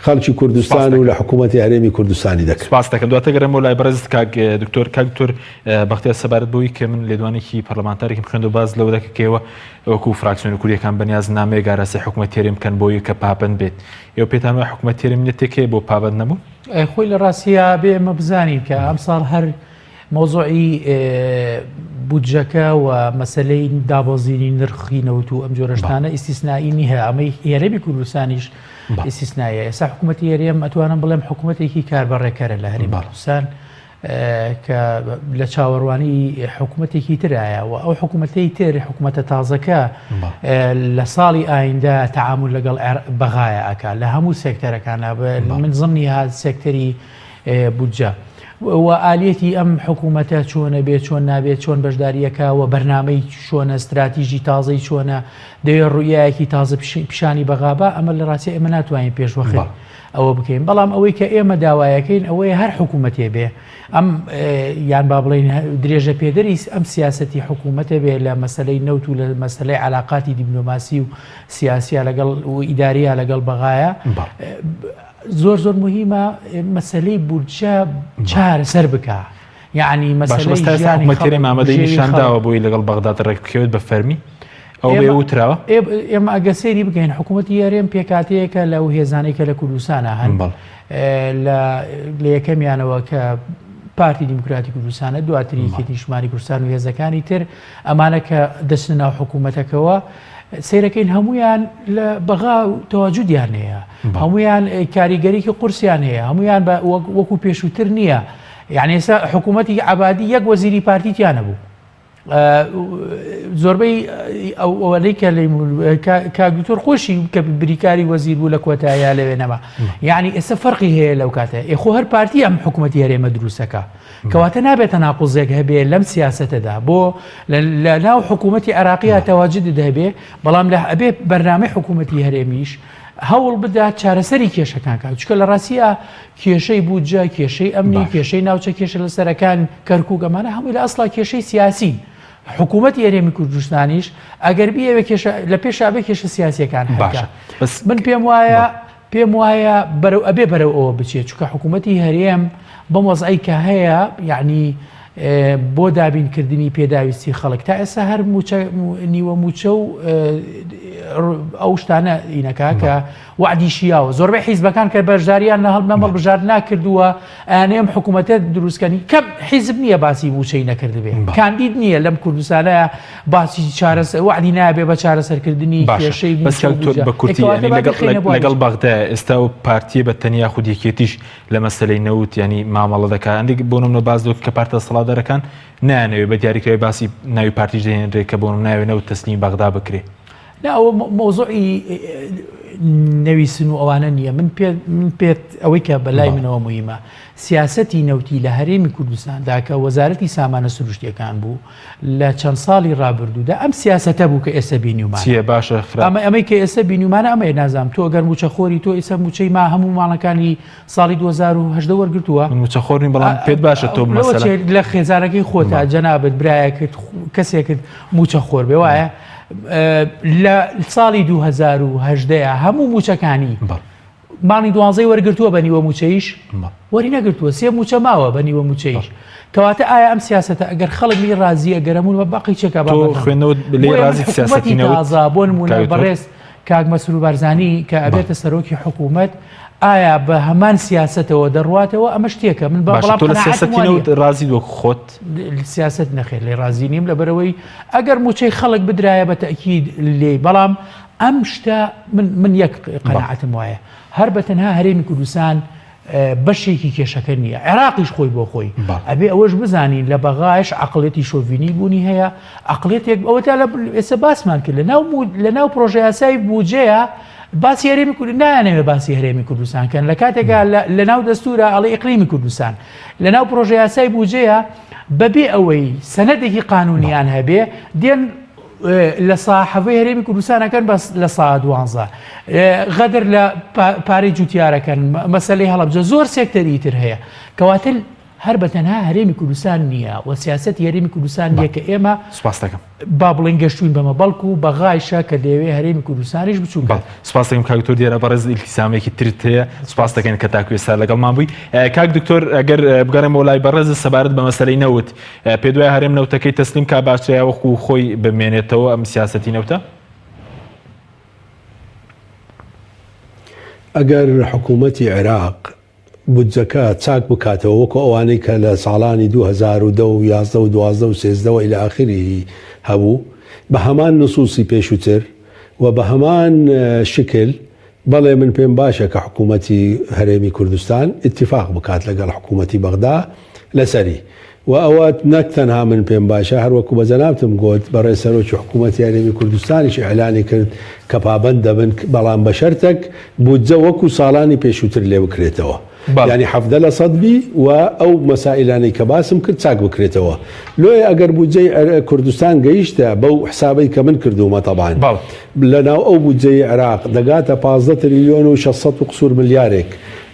خەڵکی کوردستان و لە حکوومەتی هەرێمی کوردستانی دەکەن. سپاس دەکەم دواتر گەڕێمەوە لای بەڕێزت کاک دکتۆر کاک دکتۆر بەختیار سەبارەت بەوەی کە من لێدوانێکی پەرلەمانتارێکم خوێند و باس لەوە دەکە کە ئێوە وەکو فراکسیۆنە کوردیەکان بەنیاز نامەیەک ئاراستەی حکوومەتی هەرێم بکەن بۆی کە پابەند بێت ئێوە پێتان وایە حکوومەتی هەرێم نیەتێک هەیە بۆ پابەند نەبوون؟ خۆی لە ڕاستیا بێ ئێمە بزانین کە ئەمساڵ هەر مەوزوعی بودجەکە و مەسلەی دابەزینی نرخی نەوت و ئەم جۆرە شتانە ئیستیسنایی نییە ئەمەی هەرێمی کوردستانیش ئیستیسنایە ئێستا حکوومەتی هەرێم ئەتوانم بڵێم حکوومەتێکی کاربەڕێکەرە لە هەرێمی کوردستان. کە لە چاوەڕوانی حکوومەتێکی ترایە و ئەو حکوومەتەی تر حکوومەتە تازەکە لە ساڵی ئایندە تەعامول لەگەڵ بەغایە ئەکا لە هەموو سێکتەرەکانە من زمنی هات سێکتەری بودجە. و ئالیەتی ئەم حکوومەتە چۆنە بێ چۆن نابێت چۆن بەشداریەکە و بەرنامەی چۆنە استراتیژی تازەی چۆنە دەوێت ڕوئیایەکی تازە پیشانی بەغابا ئەمە لە ڕاستی ئێمە ناتوانین پێشوەخت ئەوە بکەین بەڵام ئەوەی کە ئێمە داوایەکەین ئەوەیە هەر حکوومەتێ بێ ئەم یان با بڵێین درێژە پێدەری ئەم سیاسەتی حکوومەتە بێ لە مەسلەی نەوت و لە مەسلەی علاقاتی دیپلۆماسی و سیاسیە لەگەڵ و ئیداریە لەگەڵ بەغایە زۆر زۆر مهمە مەسلەی بودجە چارەسەر بکە یعنی مەسەلەی ژیانی حکومەتی هەرێم ئامادەیی نیشان داوە بۆی لەگەڵ بەغداد ڕێک بکەوێت بە فەرمی؟ ئەوە بێ وتراوە؟ ئێمە ئەگەر سەیری بکەین حکوومەتی هەرێم پێکاتەیەکە لەو هێزانەی کە لە کوردستانە هەن لە یەکەمیانەوە کە پارتی دیموکراتی کوردستانە دواتر یەکێتی نیشتمانی کوردستان و هێزەکانی تر ئەمانە کە دەچنە ناو حکوومەتەکەوە سیرەکەین هەمویان لە بەغا تەواجودیان هەیە هەمویان کاریگەریکی قورسیان هەیە هەمویان وەکو پێشووتر نییە یعنی ئێستا حکوومەتی عبادی یەک وەزیری پارتی تیا نەبوو زۆربەی ئەوەی کە کاک دکتۆر خۆشی کە بریکاری وەزیر بوو لە کۆتاییا لەوێ نەما یعنی ئێستا فەرقی هەیە لەو کاتە ئێخۆ هەر پارتی ئەم حکوومەتی هەرێمە دروستەکە کەواتە نابێت تەناقوزێک هەبێ لەم سیاستەدا بۆ لە ناو حکوومەتی عراقیە تەواجد دەبێ بەڵام لە ئەبێ بەرنامەی حکوومەتی هەرێمیش هەوڵ بدات چارەسەری کێشەکان کات چکە لە ڕاستیە کێشەی بودجە، کێشەی ئەمنی، کێشەی ناوچە کێشە لەسەرەکان، کەرکوک ئەمانە هەمووی لە ئەسڵا کێشەی سیاسین. حکوومەتی هەرێمی کوردستانیش ئەگەر بیەوێ کێشە لە پێشا بێ کێشە سیاسیەکان حل باشە کا. بەس من پێم وایە پێم وایە بەرەو ئەبێ بەرەو ئەوە بچێت چونکە حکوومەتی هەرێم بەم وەزعەی کە هەیە یعنی بۆ دابینکردنی پێداویستی خەڵک تا ئێستا هەر موچە نیوە موچە و ئەو شتانە ئینەکە کە وەعدیشی یاوە زۆربەی حیزبەکان کە بەشداریان لە هەڵ هەڵبژاردنا کردووە ئەیانەوێ ئەم حکوومەتە دروستکەن کەم حیزب نییە باسی مووچەی نەکردبێ کاندید نییە لەم کوردستانە باسی چارەسەر وەعدی نابێ بە چارەسەرکردنی کێشەی بەس مووچە و کاک تۆ بودجە. بە کورتی کەواتە یانی با لەگەڵ بیخەینە بواری لەگەڵ بەغدا ئێستا و پارتیە بە تەنیا خود یەکێتیش لە مەسەلەی نەوت یانی مامەڵە دەکا هەندێک بۆ نمونە باس لەوە کە پارتە دەسەڵاتدارەکان نایانەوێ بە دیاریکراوی باسی ناوی پارتیش دەهێنرێ کە بۆ نمونە نایەوێ نەوت تەسلیمی بەغدا بکرێ. نا ئەوە مەوزوعی نەویسن و ئەوانە نییە من پێ من پێت ئەوەی کە بەلای منەوە مهمە سیاسەتی نەوتی لە هەرێمی کوردستاندا کە وەزارەتی سامانە سروشتیەکان بوو لە چەند ساڵی ڕابردوودا ئەم سیاسەتە بوو کە ئێستا بینیومانە چییە باشە خراپ ئەمە ئەمەی کە ئێستا بینیومانە ئەمەیە نازانم تۆ گەر موچەخۆری تۆ ئێستا موچەی ما هەموو ماڵەکانی ساڵی 2018 وەرگرتووە من موچەخۆر نیم بەڵام پێت باشە تۆ لەوە مەسەلەن چێت لە خێزانەکەی خۆتا جەنابت برایەکت کەسێکت موچەخۆر بێ وایە لە ساڵی 2018 هەموو موچەکانی مانگی دوانزەی وەرگرتووە بە نیوە موچەیش وەری نەگرتووە سێ موچە ماوە بە نیوە موچەیش کەواتە ئایا ئەم سیاستە ئەگەر خەڵک لی ڕازیە گەرەمون بە باقی چێکا تۆ خوێندنەوە لێ ڕازی سیاسەتی تازە بۆ نمونە بەڕێز کاک مەسرور بارزانی کە ئەبێتە سەرۆکی حکوومەت ئایا بە هەمان سیاسەتەوە دەڕواتەوە ئەمە شتێکە من بە بەڵام تۆ لە سیاسەتی نەوت ڕازی وەک خۆت سیاسەت نەخێر لێ ڕازی نیم لەبەرەوەی ئەگەر موچەی خەڵک بدرایە بە تەئکید لێی بەڵام ئەم شتە من من یەک قەناعەتم وایە هەر بە تەنها هەرێمی کوردستان بەشێکی کێشەکە نییە عێراقیش خۆی بۆ خۆی ئەبێ ئەوەش بزانین لە بەغایش عقلێتی شۆڤینی بوونی هەیە عقلێتێک ئەوە تا لە ئێستا باسمان کرد لە ناو لە ناو پرۆژە یاسای بودجەیە باسی هەرێمی کورد نایانەوێ باسی هەرێمی کوردستان کەن لە کاتێکا لە ناو دەستورە ئەڵێ ئیقلیمی کوردستان لە ناو پرۆژە یاسای بودجەیە بەبێ ئەوەی سەنەدێکی قانونیان هەبێ دێن لە ساحەڤەی هەرێمی کوردستانەکەن بەس لە سا دوانزە غەدر لە پارەی جوتیارەکەن مەسلەی هەڵەبجە زۆر سێکتەری تر هەیە کەواتە هەر بە تەنها هەرێمی کوردستان نییە و سیاسەتی هەرێمی کوردستان نییە کە ئێمە سوپاس دەکەم. با بڵێین گەشتووین بەمە بەڵکو بەغایشە کە دەیەوێ هەرێمی کوردستانیش بچووک بەڵێ سوپاس دەکەم کاک دکتۆر دیارە بەڕێز ئیلتیزامێکی ترت هەیە سوپاس دەکەین کە تاکو ئێستا لەگەڵمان بووی کاک دکتۆر ئەگەر بگەڕێمەوە لای بەڕێز سەبارەت بە مەسەلەی نەوت پێت وایە هەرێم نەوتەکەی تەسلیم کا باشترە یا وەکو خۆی بمێنێتەوە ئەم سیاسەتی نەوتە؟ ئەگەر حکوومەتی عێراق بودجەکە چاک بکاتەوە وەکو ئەوانەی کە لە ساڵانی 2010 و 11 و 12 و 13 و إلى آخره هەبوو بە هەمان نصوصی پێشووتر و بە هەمان شکل بەڵێ من پێم باشە کە حکوومەتی هەرێمی کوردستان ئیتیفاق بکات لەگەڵ حکوومەتی بەغدا. لەسەری و ئەوە نەک تەنها من پێم باشە هەر وەکو بە جەنابتم گۆت بەڕێز سەرۆکی حکوومەتی هەرێمی کوردستانیش ئیعلانی کرد کە پابەند دەبن بەڵام بە شەرتەک بودجە وەکو ساڵانی پێشووتر لێ بکرێتەوە. یانی 17% بی و ئەو مەسائیلانەی کە باسم کرد چاک بکرێتەوە. لۆیە ئەگەر بودجەی کوردستان گەیشتە بەو حسابەی کە من کردوومە تەبعەن لە ناو ئەو بودجەی عێراق دەگاتە 15 تریلیۆن و 600 و قسوور ملیارێک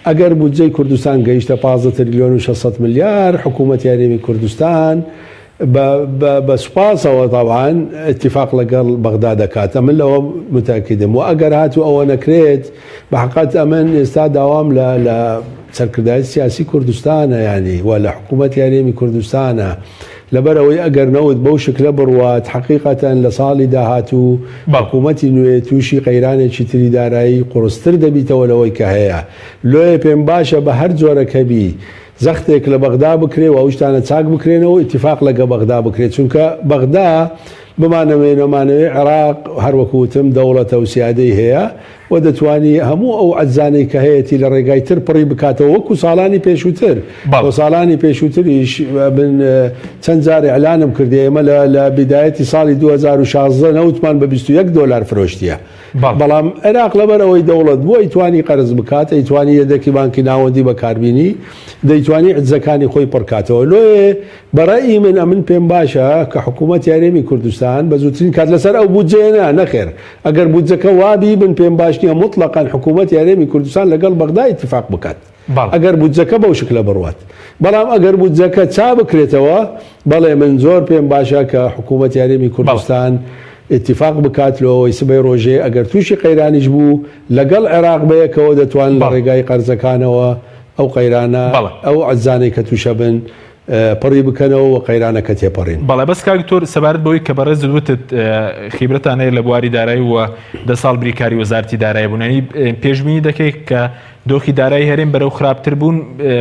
ئەگەر بودجەی کوردستان گەیشتە 15 تریلیۆن و 600 ملیار حکوومەتی هەرێمی کوردستان بە بە بە سوپاسەوە تەبعەن ئیتیفاق لەگەڵ بەغدا دەکات ئەمن لەوە متەکیدم و ئەگەر هاتوو ئەوە نەکرێت بە حەقەت ئەمن ئێستا داوام لە لە سەرکردایەتی سیاسی کوردستانە یانی و لە حکوومەتی هەرێمی کوردستانە لەبەر ئەوەی ئەگەر نەوت بەو شکلە بڕوات حەقیقەتەن لە ساڵی داهاتوو حکوومەتی نوێ تووشی قەیرانێکی تری دارایی قوڕستر دەبیتەوە لەوەی کە هەیە لۆیە پێم باشە بە هەر جۆرەک هەبی زەختێک لە بەغدا بکرێ و ئەو شتانە چاک بکرێنەوە و ئیتیفاق لەگە بەغدا بکرێ چونکە بەغدا بمانەوێ نەمانەوێ عێراق هەر وەکو وتم دەوڵەتە و سیادەی هەیە و دەتوانی هەموو ئەو عەجزانەی کە هەیەتی لە ڕێگای تر پڕی بکاتەوە وەکو ساڵانی پێشووتر بۆ ساڵانی پێشووتریش من چەند جار ئیعلانم کردی ئێمە لە بیدایەتی ساڵی 2016 نەوتمان بە 21 دۆلار فرۆشتیە بەڵام عێراق لەبەر ئەوەی دەوڵەت بوو ئەیتوانی قەرز بکات، ئەیتوانی یەدەکی بانکی ناوەندی بەکاربینی، دەیتوانی عجزەکانی خۆی پڕکاتەوە. لۆیێ بە ڕەئی من ئەمن پێم باشە کە حکوومەتی هەرێمی کوردستان بە زووترین کات لەسەر ئەو بودجەیە نا، نەخێر ئەگەر بودجەکە وابی من پێم باش نییە موتڵەقەن حکوومەتی هەرێمی کوردستان لەگەڵ بەغدا ئیتیفاق بکات. ئەگەر بودجەکە بەو شکلە بڕوات. بەڵام ئەگەر بودجەکە چا بکرێتەوە، بەڵێ من زۆر پێم باشە کە حکوومەتی هەرێمی کوردستان ئیتیفاق بکات لۆ ئەوەی سبەی ڕۆژێ ئەگەر تووشی قەیرانیش بوو لەگەڵ عێراق بەیەکەوە دەتوانن لە ڕێگای قەرزەکانەوە ئەو قەیرانە ئەو عەجزانەی کە تووشە بن پڕی بکەنەوە و قەیرانەکە تێپەڕین. بەڵێ بەس کاک دکتۆر سەبارەت بەوەی کە بەڕێزت وتت خیبرەتان هەیە لە بواری دارایی و دە ساڵ بریکاری وەزارەتی دارایی بوون یانی پێشبینی دەکەی کە دۆخی دارایی هەرێم بەرەو خراپتر بوون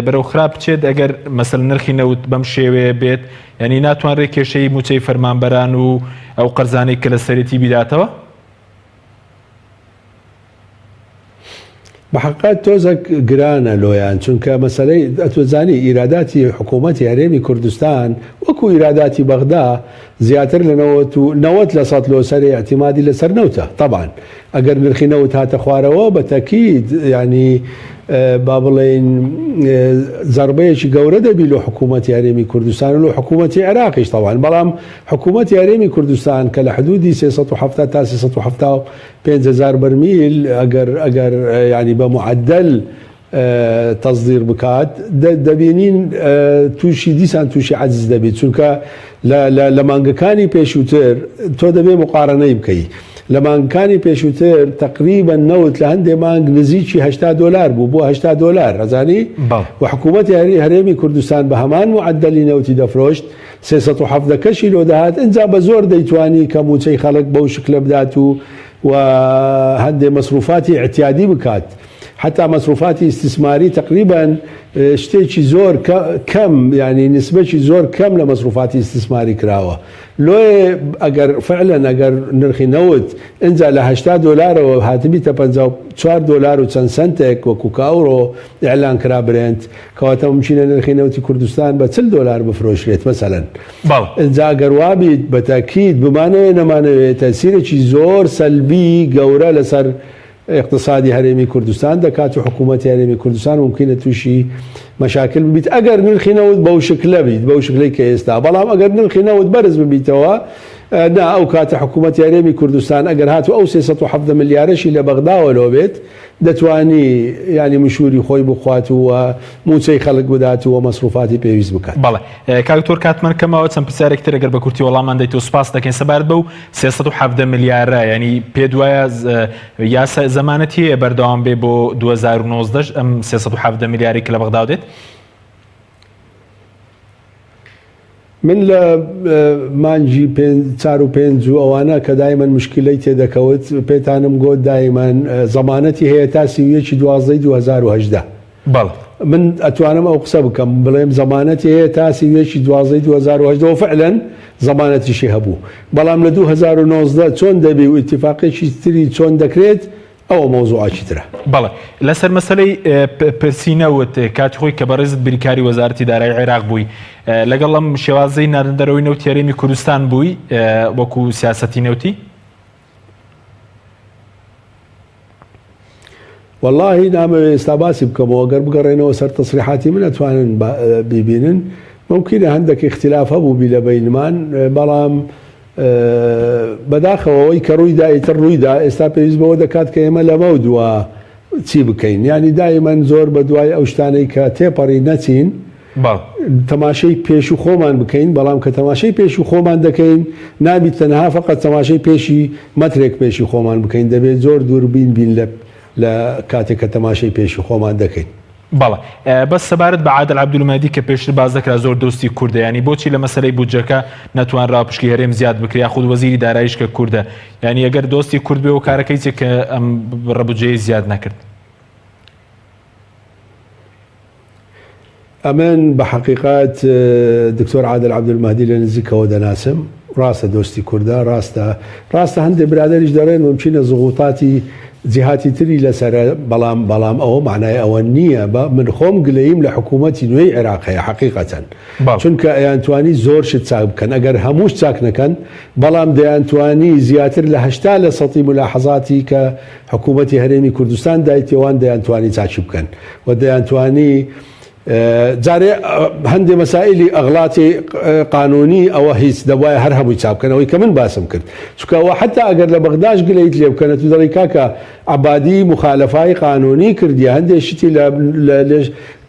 بەرەو خراپ بچێت ئەگەر مەسەل نرخی نەوت بەم شێوەیە بێت یعنی ناتوانرێت کێشەی موچەی فەرمانبەران و ئەو قەرزانەی کە لەسەرێتی بیداتەوە؟ بە حەقیقەت تۆزەک گرانە لۆیان چونکە مەسەلەی ئەتۆزانی ئیراداتی حکوومەتی هەرێمی کوردستان وەکو ئیراداتی بەغدا زیاتر لە نەوەت و نەوەت لە سەد لۆ سەرێ ئیعتیمادی لەسەر نەوتە تەبعەن ئەگەر نرخی نەوت هاتە خوارەوە بە تەکید یانی با بڵێین زەربەیەکی گەورە دەبی لۆ حکوومەتی هەرێمی کوردستان و لۆ حکوومەتی عێراقیش تەبعەن بەڵام حکوومەتی هەرێمی کوردستان کە لە حدودی 370 تا 375 هەزار بەرمیل ئەگەر ئەگەر یانی بە معەدەل تەسدیر بکات دەبینین تووشی دیسان تووشی عەجز دەبیت چونکە لە مانگەکانی پێشووتر تۆ دەبێ مقارنەی بکەی لە مانگەکانی پێشووتر تقریبا نەوت لە هەندێ مانگ نزیکی 80 دلار بوو بۆ 80 دلار ئەزانی و حکوومەتی هەری هەرێمی کوردستان بە هەمان معدلی نەوتی دەفرۆشت 317 کەشی لۆ دەهات ئینجا بە زۆر دەیتوانی کە موچەی خەڵک بەو شکلە بدات و و هەندێ مەسروفاتی اعتیادی بکات حەتا مەسروفاتی ئیستیسماری تەقریبەن شتێکی زۆر کەم یانی نسبەکی زۆر کەم لە مەسروفاتی ئیستیسماری کراوە لۆیێ ئەگەر فعلەن ئەگەر نرخی نەوت ئینجا لە 80 دۆلارەوە هاتبیتە 54 دۆلار و چەند سەنتێک وەکو کە ئەوڕۆ ئیعلان کرا برێنت کەواتە ممکنە نرخی نەوتی کوردستان بە 40 دۆلار بفرۆشرێت مەسەلەن ئینجا ئەگەر وابیت بە تەکید بمانەوێ نەمانەوێ تەسیرێکی زۆر سەلبی گەورە لەسەر ئیقتسادی هەرێمی کوردستان دەکات و حکوومەتی هەرێمی کوردستان مومکینە تووشی مەشاکل ببیت ئەگەر نرخی نەوت بەو شکلە بیت بەو شکلەی کە ئێستا بەڵام ئەگەر نرخی نەوت بەرز ببیتەوە نا ئەو کاتە حکوومەتی هەرێمی کوردستان ئەگەر هاتوو ئەو 317 ملیارەشی لە بەغداوە لۆ بێت دەتوانی یانی مشوری خۆی بخوات و موچەی خەڵک بدات و مەسروفاتی پێویست بکات. بەڵێ کاک دکتۆر کاتمان کەمەوە چەند پرسیارێک تر ئەگەر بە کورتی وەڵامان دەیتەوە سوپاس دەکەین سەبارەت بەو 317 ملیارە یانی پێت وایە یاسا زەمانەتی هەیە بەردەوام بێ بۆ 2019 ئەم 317 ملیاری کە لە بەغداوە دێت؟ من لە مانگی چار و پێنج و ئەوانە کە دایمەن مشکلەی تێدەکەوت پێتانم گۆت دایمەن زەمانەتی هەیە تا 31 دوازدەی 2018 بەڵێ. من ئەتوانم ئەو قسە بکەم بڵێم زەمانەتی هەیە تا 31 دوازدەی 2018 و فعلەن زەمانەتیشی هەبوو بەڵام لە 2019 چۆن دەبی و ئیتیفاقێکی تری چۆن دەکرێت. ئەوە مەوزوعەکی ترە. بەڵێ لەسەر مەسەلەی پرسی نەوت کاتی خۆی کە بەڕێزت بریکاری وەزارەتی دارایی عێراق بووی لەگەڵ ئەم شێوازەی ناردن دەرەوەی نەوتی هەرێمی کوردستان بووی وەکو سیاسەتی نەوتی؟ وەڵاهی نامەوێ ئێستا باسی بکەمەوە گەر بگەڕێنەوە سەر تەسریحاتی من ئەتوانن بیبینن ممکنە هەندێک ئیختلاف هەبوو بی لە بەینمان بەڵام بەداخەوە ئەوەی کە ڕوویدا ئیتر ڕوویدا، ئێستا پێویست بەوە دەکات کە ئێمە لەمەودوا چی بکەین، یانی دایمەن زۆر بەدوای ئەو شتانەی کە تێپەڕی نەچین، تەماشەی پێشوو خۆمان بکەین، بەڵام کە تەماشەی پێشوو خۆمان دەکەین نابیت تەنها فەقەت تەماشەی پێشی مەترێک پێشی خۆمان بکەین، دەبێت زۆر دووربین بین لە کاتێک کە تەماشەی پێشی خۆمان دەکەین. بەڵێ بەس سەبارەت بە عادل عەبدولمەهدی کە پێشتر باس دەکرا زۆر دۆستی کوردە یانی بۆچی لە مەسەلەی بودجەکە نەتوانراوە پشکی هەرێم زیاد بکرێ یاخود وەزیری داراییش کە کوردە یانی ئەگەر دۆستی کورد بێ و کارەکەی چیە کە ئەم بڕە بودجەیەی زیاد نەکرد؟ ئەمن بە حەقیقەت دکتۆر عادل عەبدولمەهدی لە نزیکەوە دەناسم ڕاستە دۆستی کوردە ڕاستە ڕاستە هەندێ برادەریش دەڵێن ممکنە زغوتاتی جیهاتی تری لەسەرە بەڵام بەڵام ئەوە مەعنای ئەوە نییە بە من خۆم گلەییم لە حکوومەتی نوێی عێراق هەیە حەقیقەتەن چونکە ئەیانتوانی زۆر شت چاک بکەن ئەگەر هەمووش چاک نەکەن بەڵام دەیانتوانی زیاتر لە 80 لە سەتی ملاحەزاتی کە حکوومەتی هەرێمی کوردستان دایتێوان دەیانتوانی چاکی بکەن و دەیانتوانی جارێ هەندێ مەسائیلی ئەغڵاتی قانونی ئەوە هیچ دەبوایە هەر هەمووی چاپ بکەن ئەوەی کە من باسم کرد چونکە ئەوە حتا ئەگەر لە بەغداش گلەیت لێ بکەن ئەتوو دەڵێی کاکە عەبادی موخالەفای قانونی کردیە هەندێ شتی لە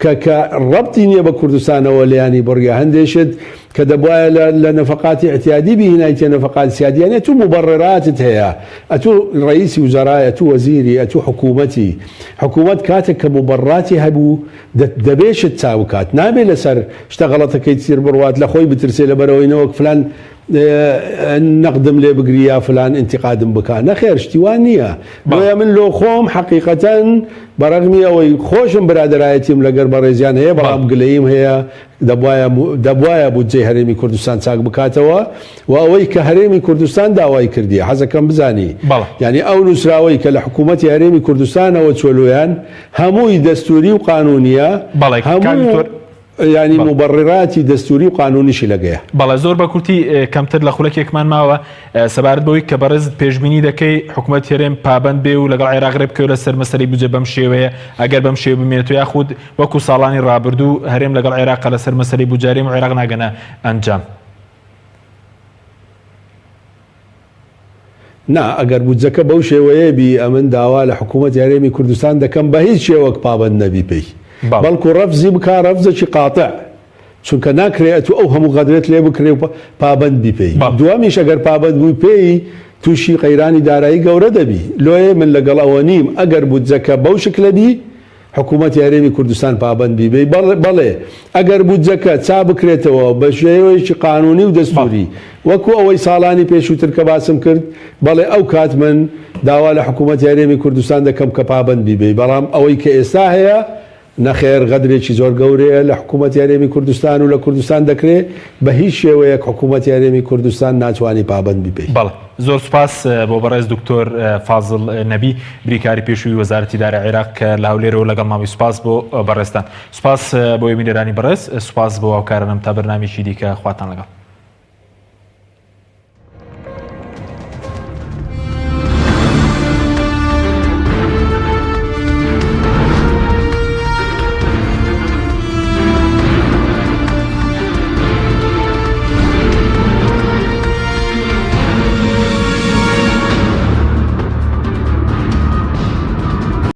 کە کە ڕەبتی نییە بە کوردستانەوە لێیانی بڕیە هەندێ شت کە دەبوایە لە لە نەفەقاتی ئیعتیادی بیهینایتە نەفەقات سیادی یانی ئەتوو موبەڕراتت هەیە ئەتوو ڕەئیسی وزەرای ئەتوو وەزیری ئەتوو حکوومەتی حکوومەت کاتێک کە موبەڕراتی هەبوو دەبێ شت چاک بکات نابێ لەسەر شتە غەڵەتەکەی تر بڕوات لە خۆی بترسێ لەبەرئەوەی نەوەک فلان نەقدم لێ بگری یا فلان ئینتیقادم بکا نەخێر شتی وا نییە بۆیە من لۆ خۆم حەقیقەتەن بەڕەغمی ئەوەی خۆشم برادەرایەتیم لەگەر بەڕێزیان هەیە بەڵام گلەییم هەیە دەبوایە دەبوایە بودجەی هەرێمی کوردستان چاک بکاتەوە و ئەوەی کە هەرێمی کوردستان داوای کردیە حەزەکەم بزانی یانی ئەو نووسراوەی کە لە حکوومەتی هەرێمی کوردستانەوە چوە لۆیان هەمووی دەستووری و قانوونیە بەڵێ کاک هەموو دکتۆر یانی بەڵێ. موبەڕیڕاتی دەستووری و قانوونیشی لەگەیە. بەڵێ زۆر بە کورتی کەمتر لە خولەکێکمان ماوە سەبارەت بەوەی کە بەڕێزت پێشبینی دەکەی حکومەت هەرێم پابەند بێ و لەگەڵ عێراق رێ بکەوێ لەسەر مەسەلەی بودجە بەم شێوەیە ئەگەر بەم شێوە بمێنێتەوە یاخود وەکو ساڵانی رابردوو هەرێم لەگەڵ عێراقە لەسەر مەسەلەی بودجە هەرێم و عێراق ناگەنە ئەنجام. نا ئەگەر بودجەکە بەو شێوەیە بی ئەمن داوا لە حکوومەتی هەرێمی کوردستان دەکەم بە هیچ شێوەک پابەند نەبی پێی بەڵکو ڕەفزی بکا ڕەفزێکی قاتع چونکە ناکرێ ئەتوو ئەو هەموو غەدرەت لێ بکرێ و پابەند بی پێی دووەمیش ئەگەر پابەند بووی پێی تووشی قەیرانی دارایی گەورە دەبی لۆیە من لەگەڵ ئەوە نیم ئەگەر بودجەکە بەو شکلە بی حکوومەتی هەرێمی کوردستان پابەند بی بێی بەڵێ ئەگەر بودجەکە چا بکرێتەوە بە شێوەیەکی قانوونی و دەستووری وەکوو ئەوەی ساڵانی پێشووتر کە باسم کرد بەڵێ ئەو کات من داوا لە حکوومەتی هەرێمی کوردستان دەکەم کە پابەند بی بێی بەڵام ئەوەی کە ئێستا هەیە نەخێر غەدرێکی زۆر گەورەیە لە حکوومەتی هەرێمی کوردستان و لە کوردستان دەکرێ بە هیچ شێوەیەک حکوومەتی هەرێمی کوردستان ناتوانی پابەند بی پێی. بەڵێ زۆر سوپاس بۆ بەڕێز دکتۆر فازڵ نەبی بریکاری پێشووی وەزارەتی دارای عێراق کە لە هەولێرەوە لەگەڵمان بووی سوپاس بۆ بەڕێزتان سوپاس بۆ بینەرانی بەڕێز سوپاس بۆ هاوکارانم تا بەرنامەیەکی دیکە خواتان لەگەڵ.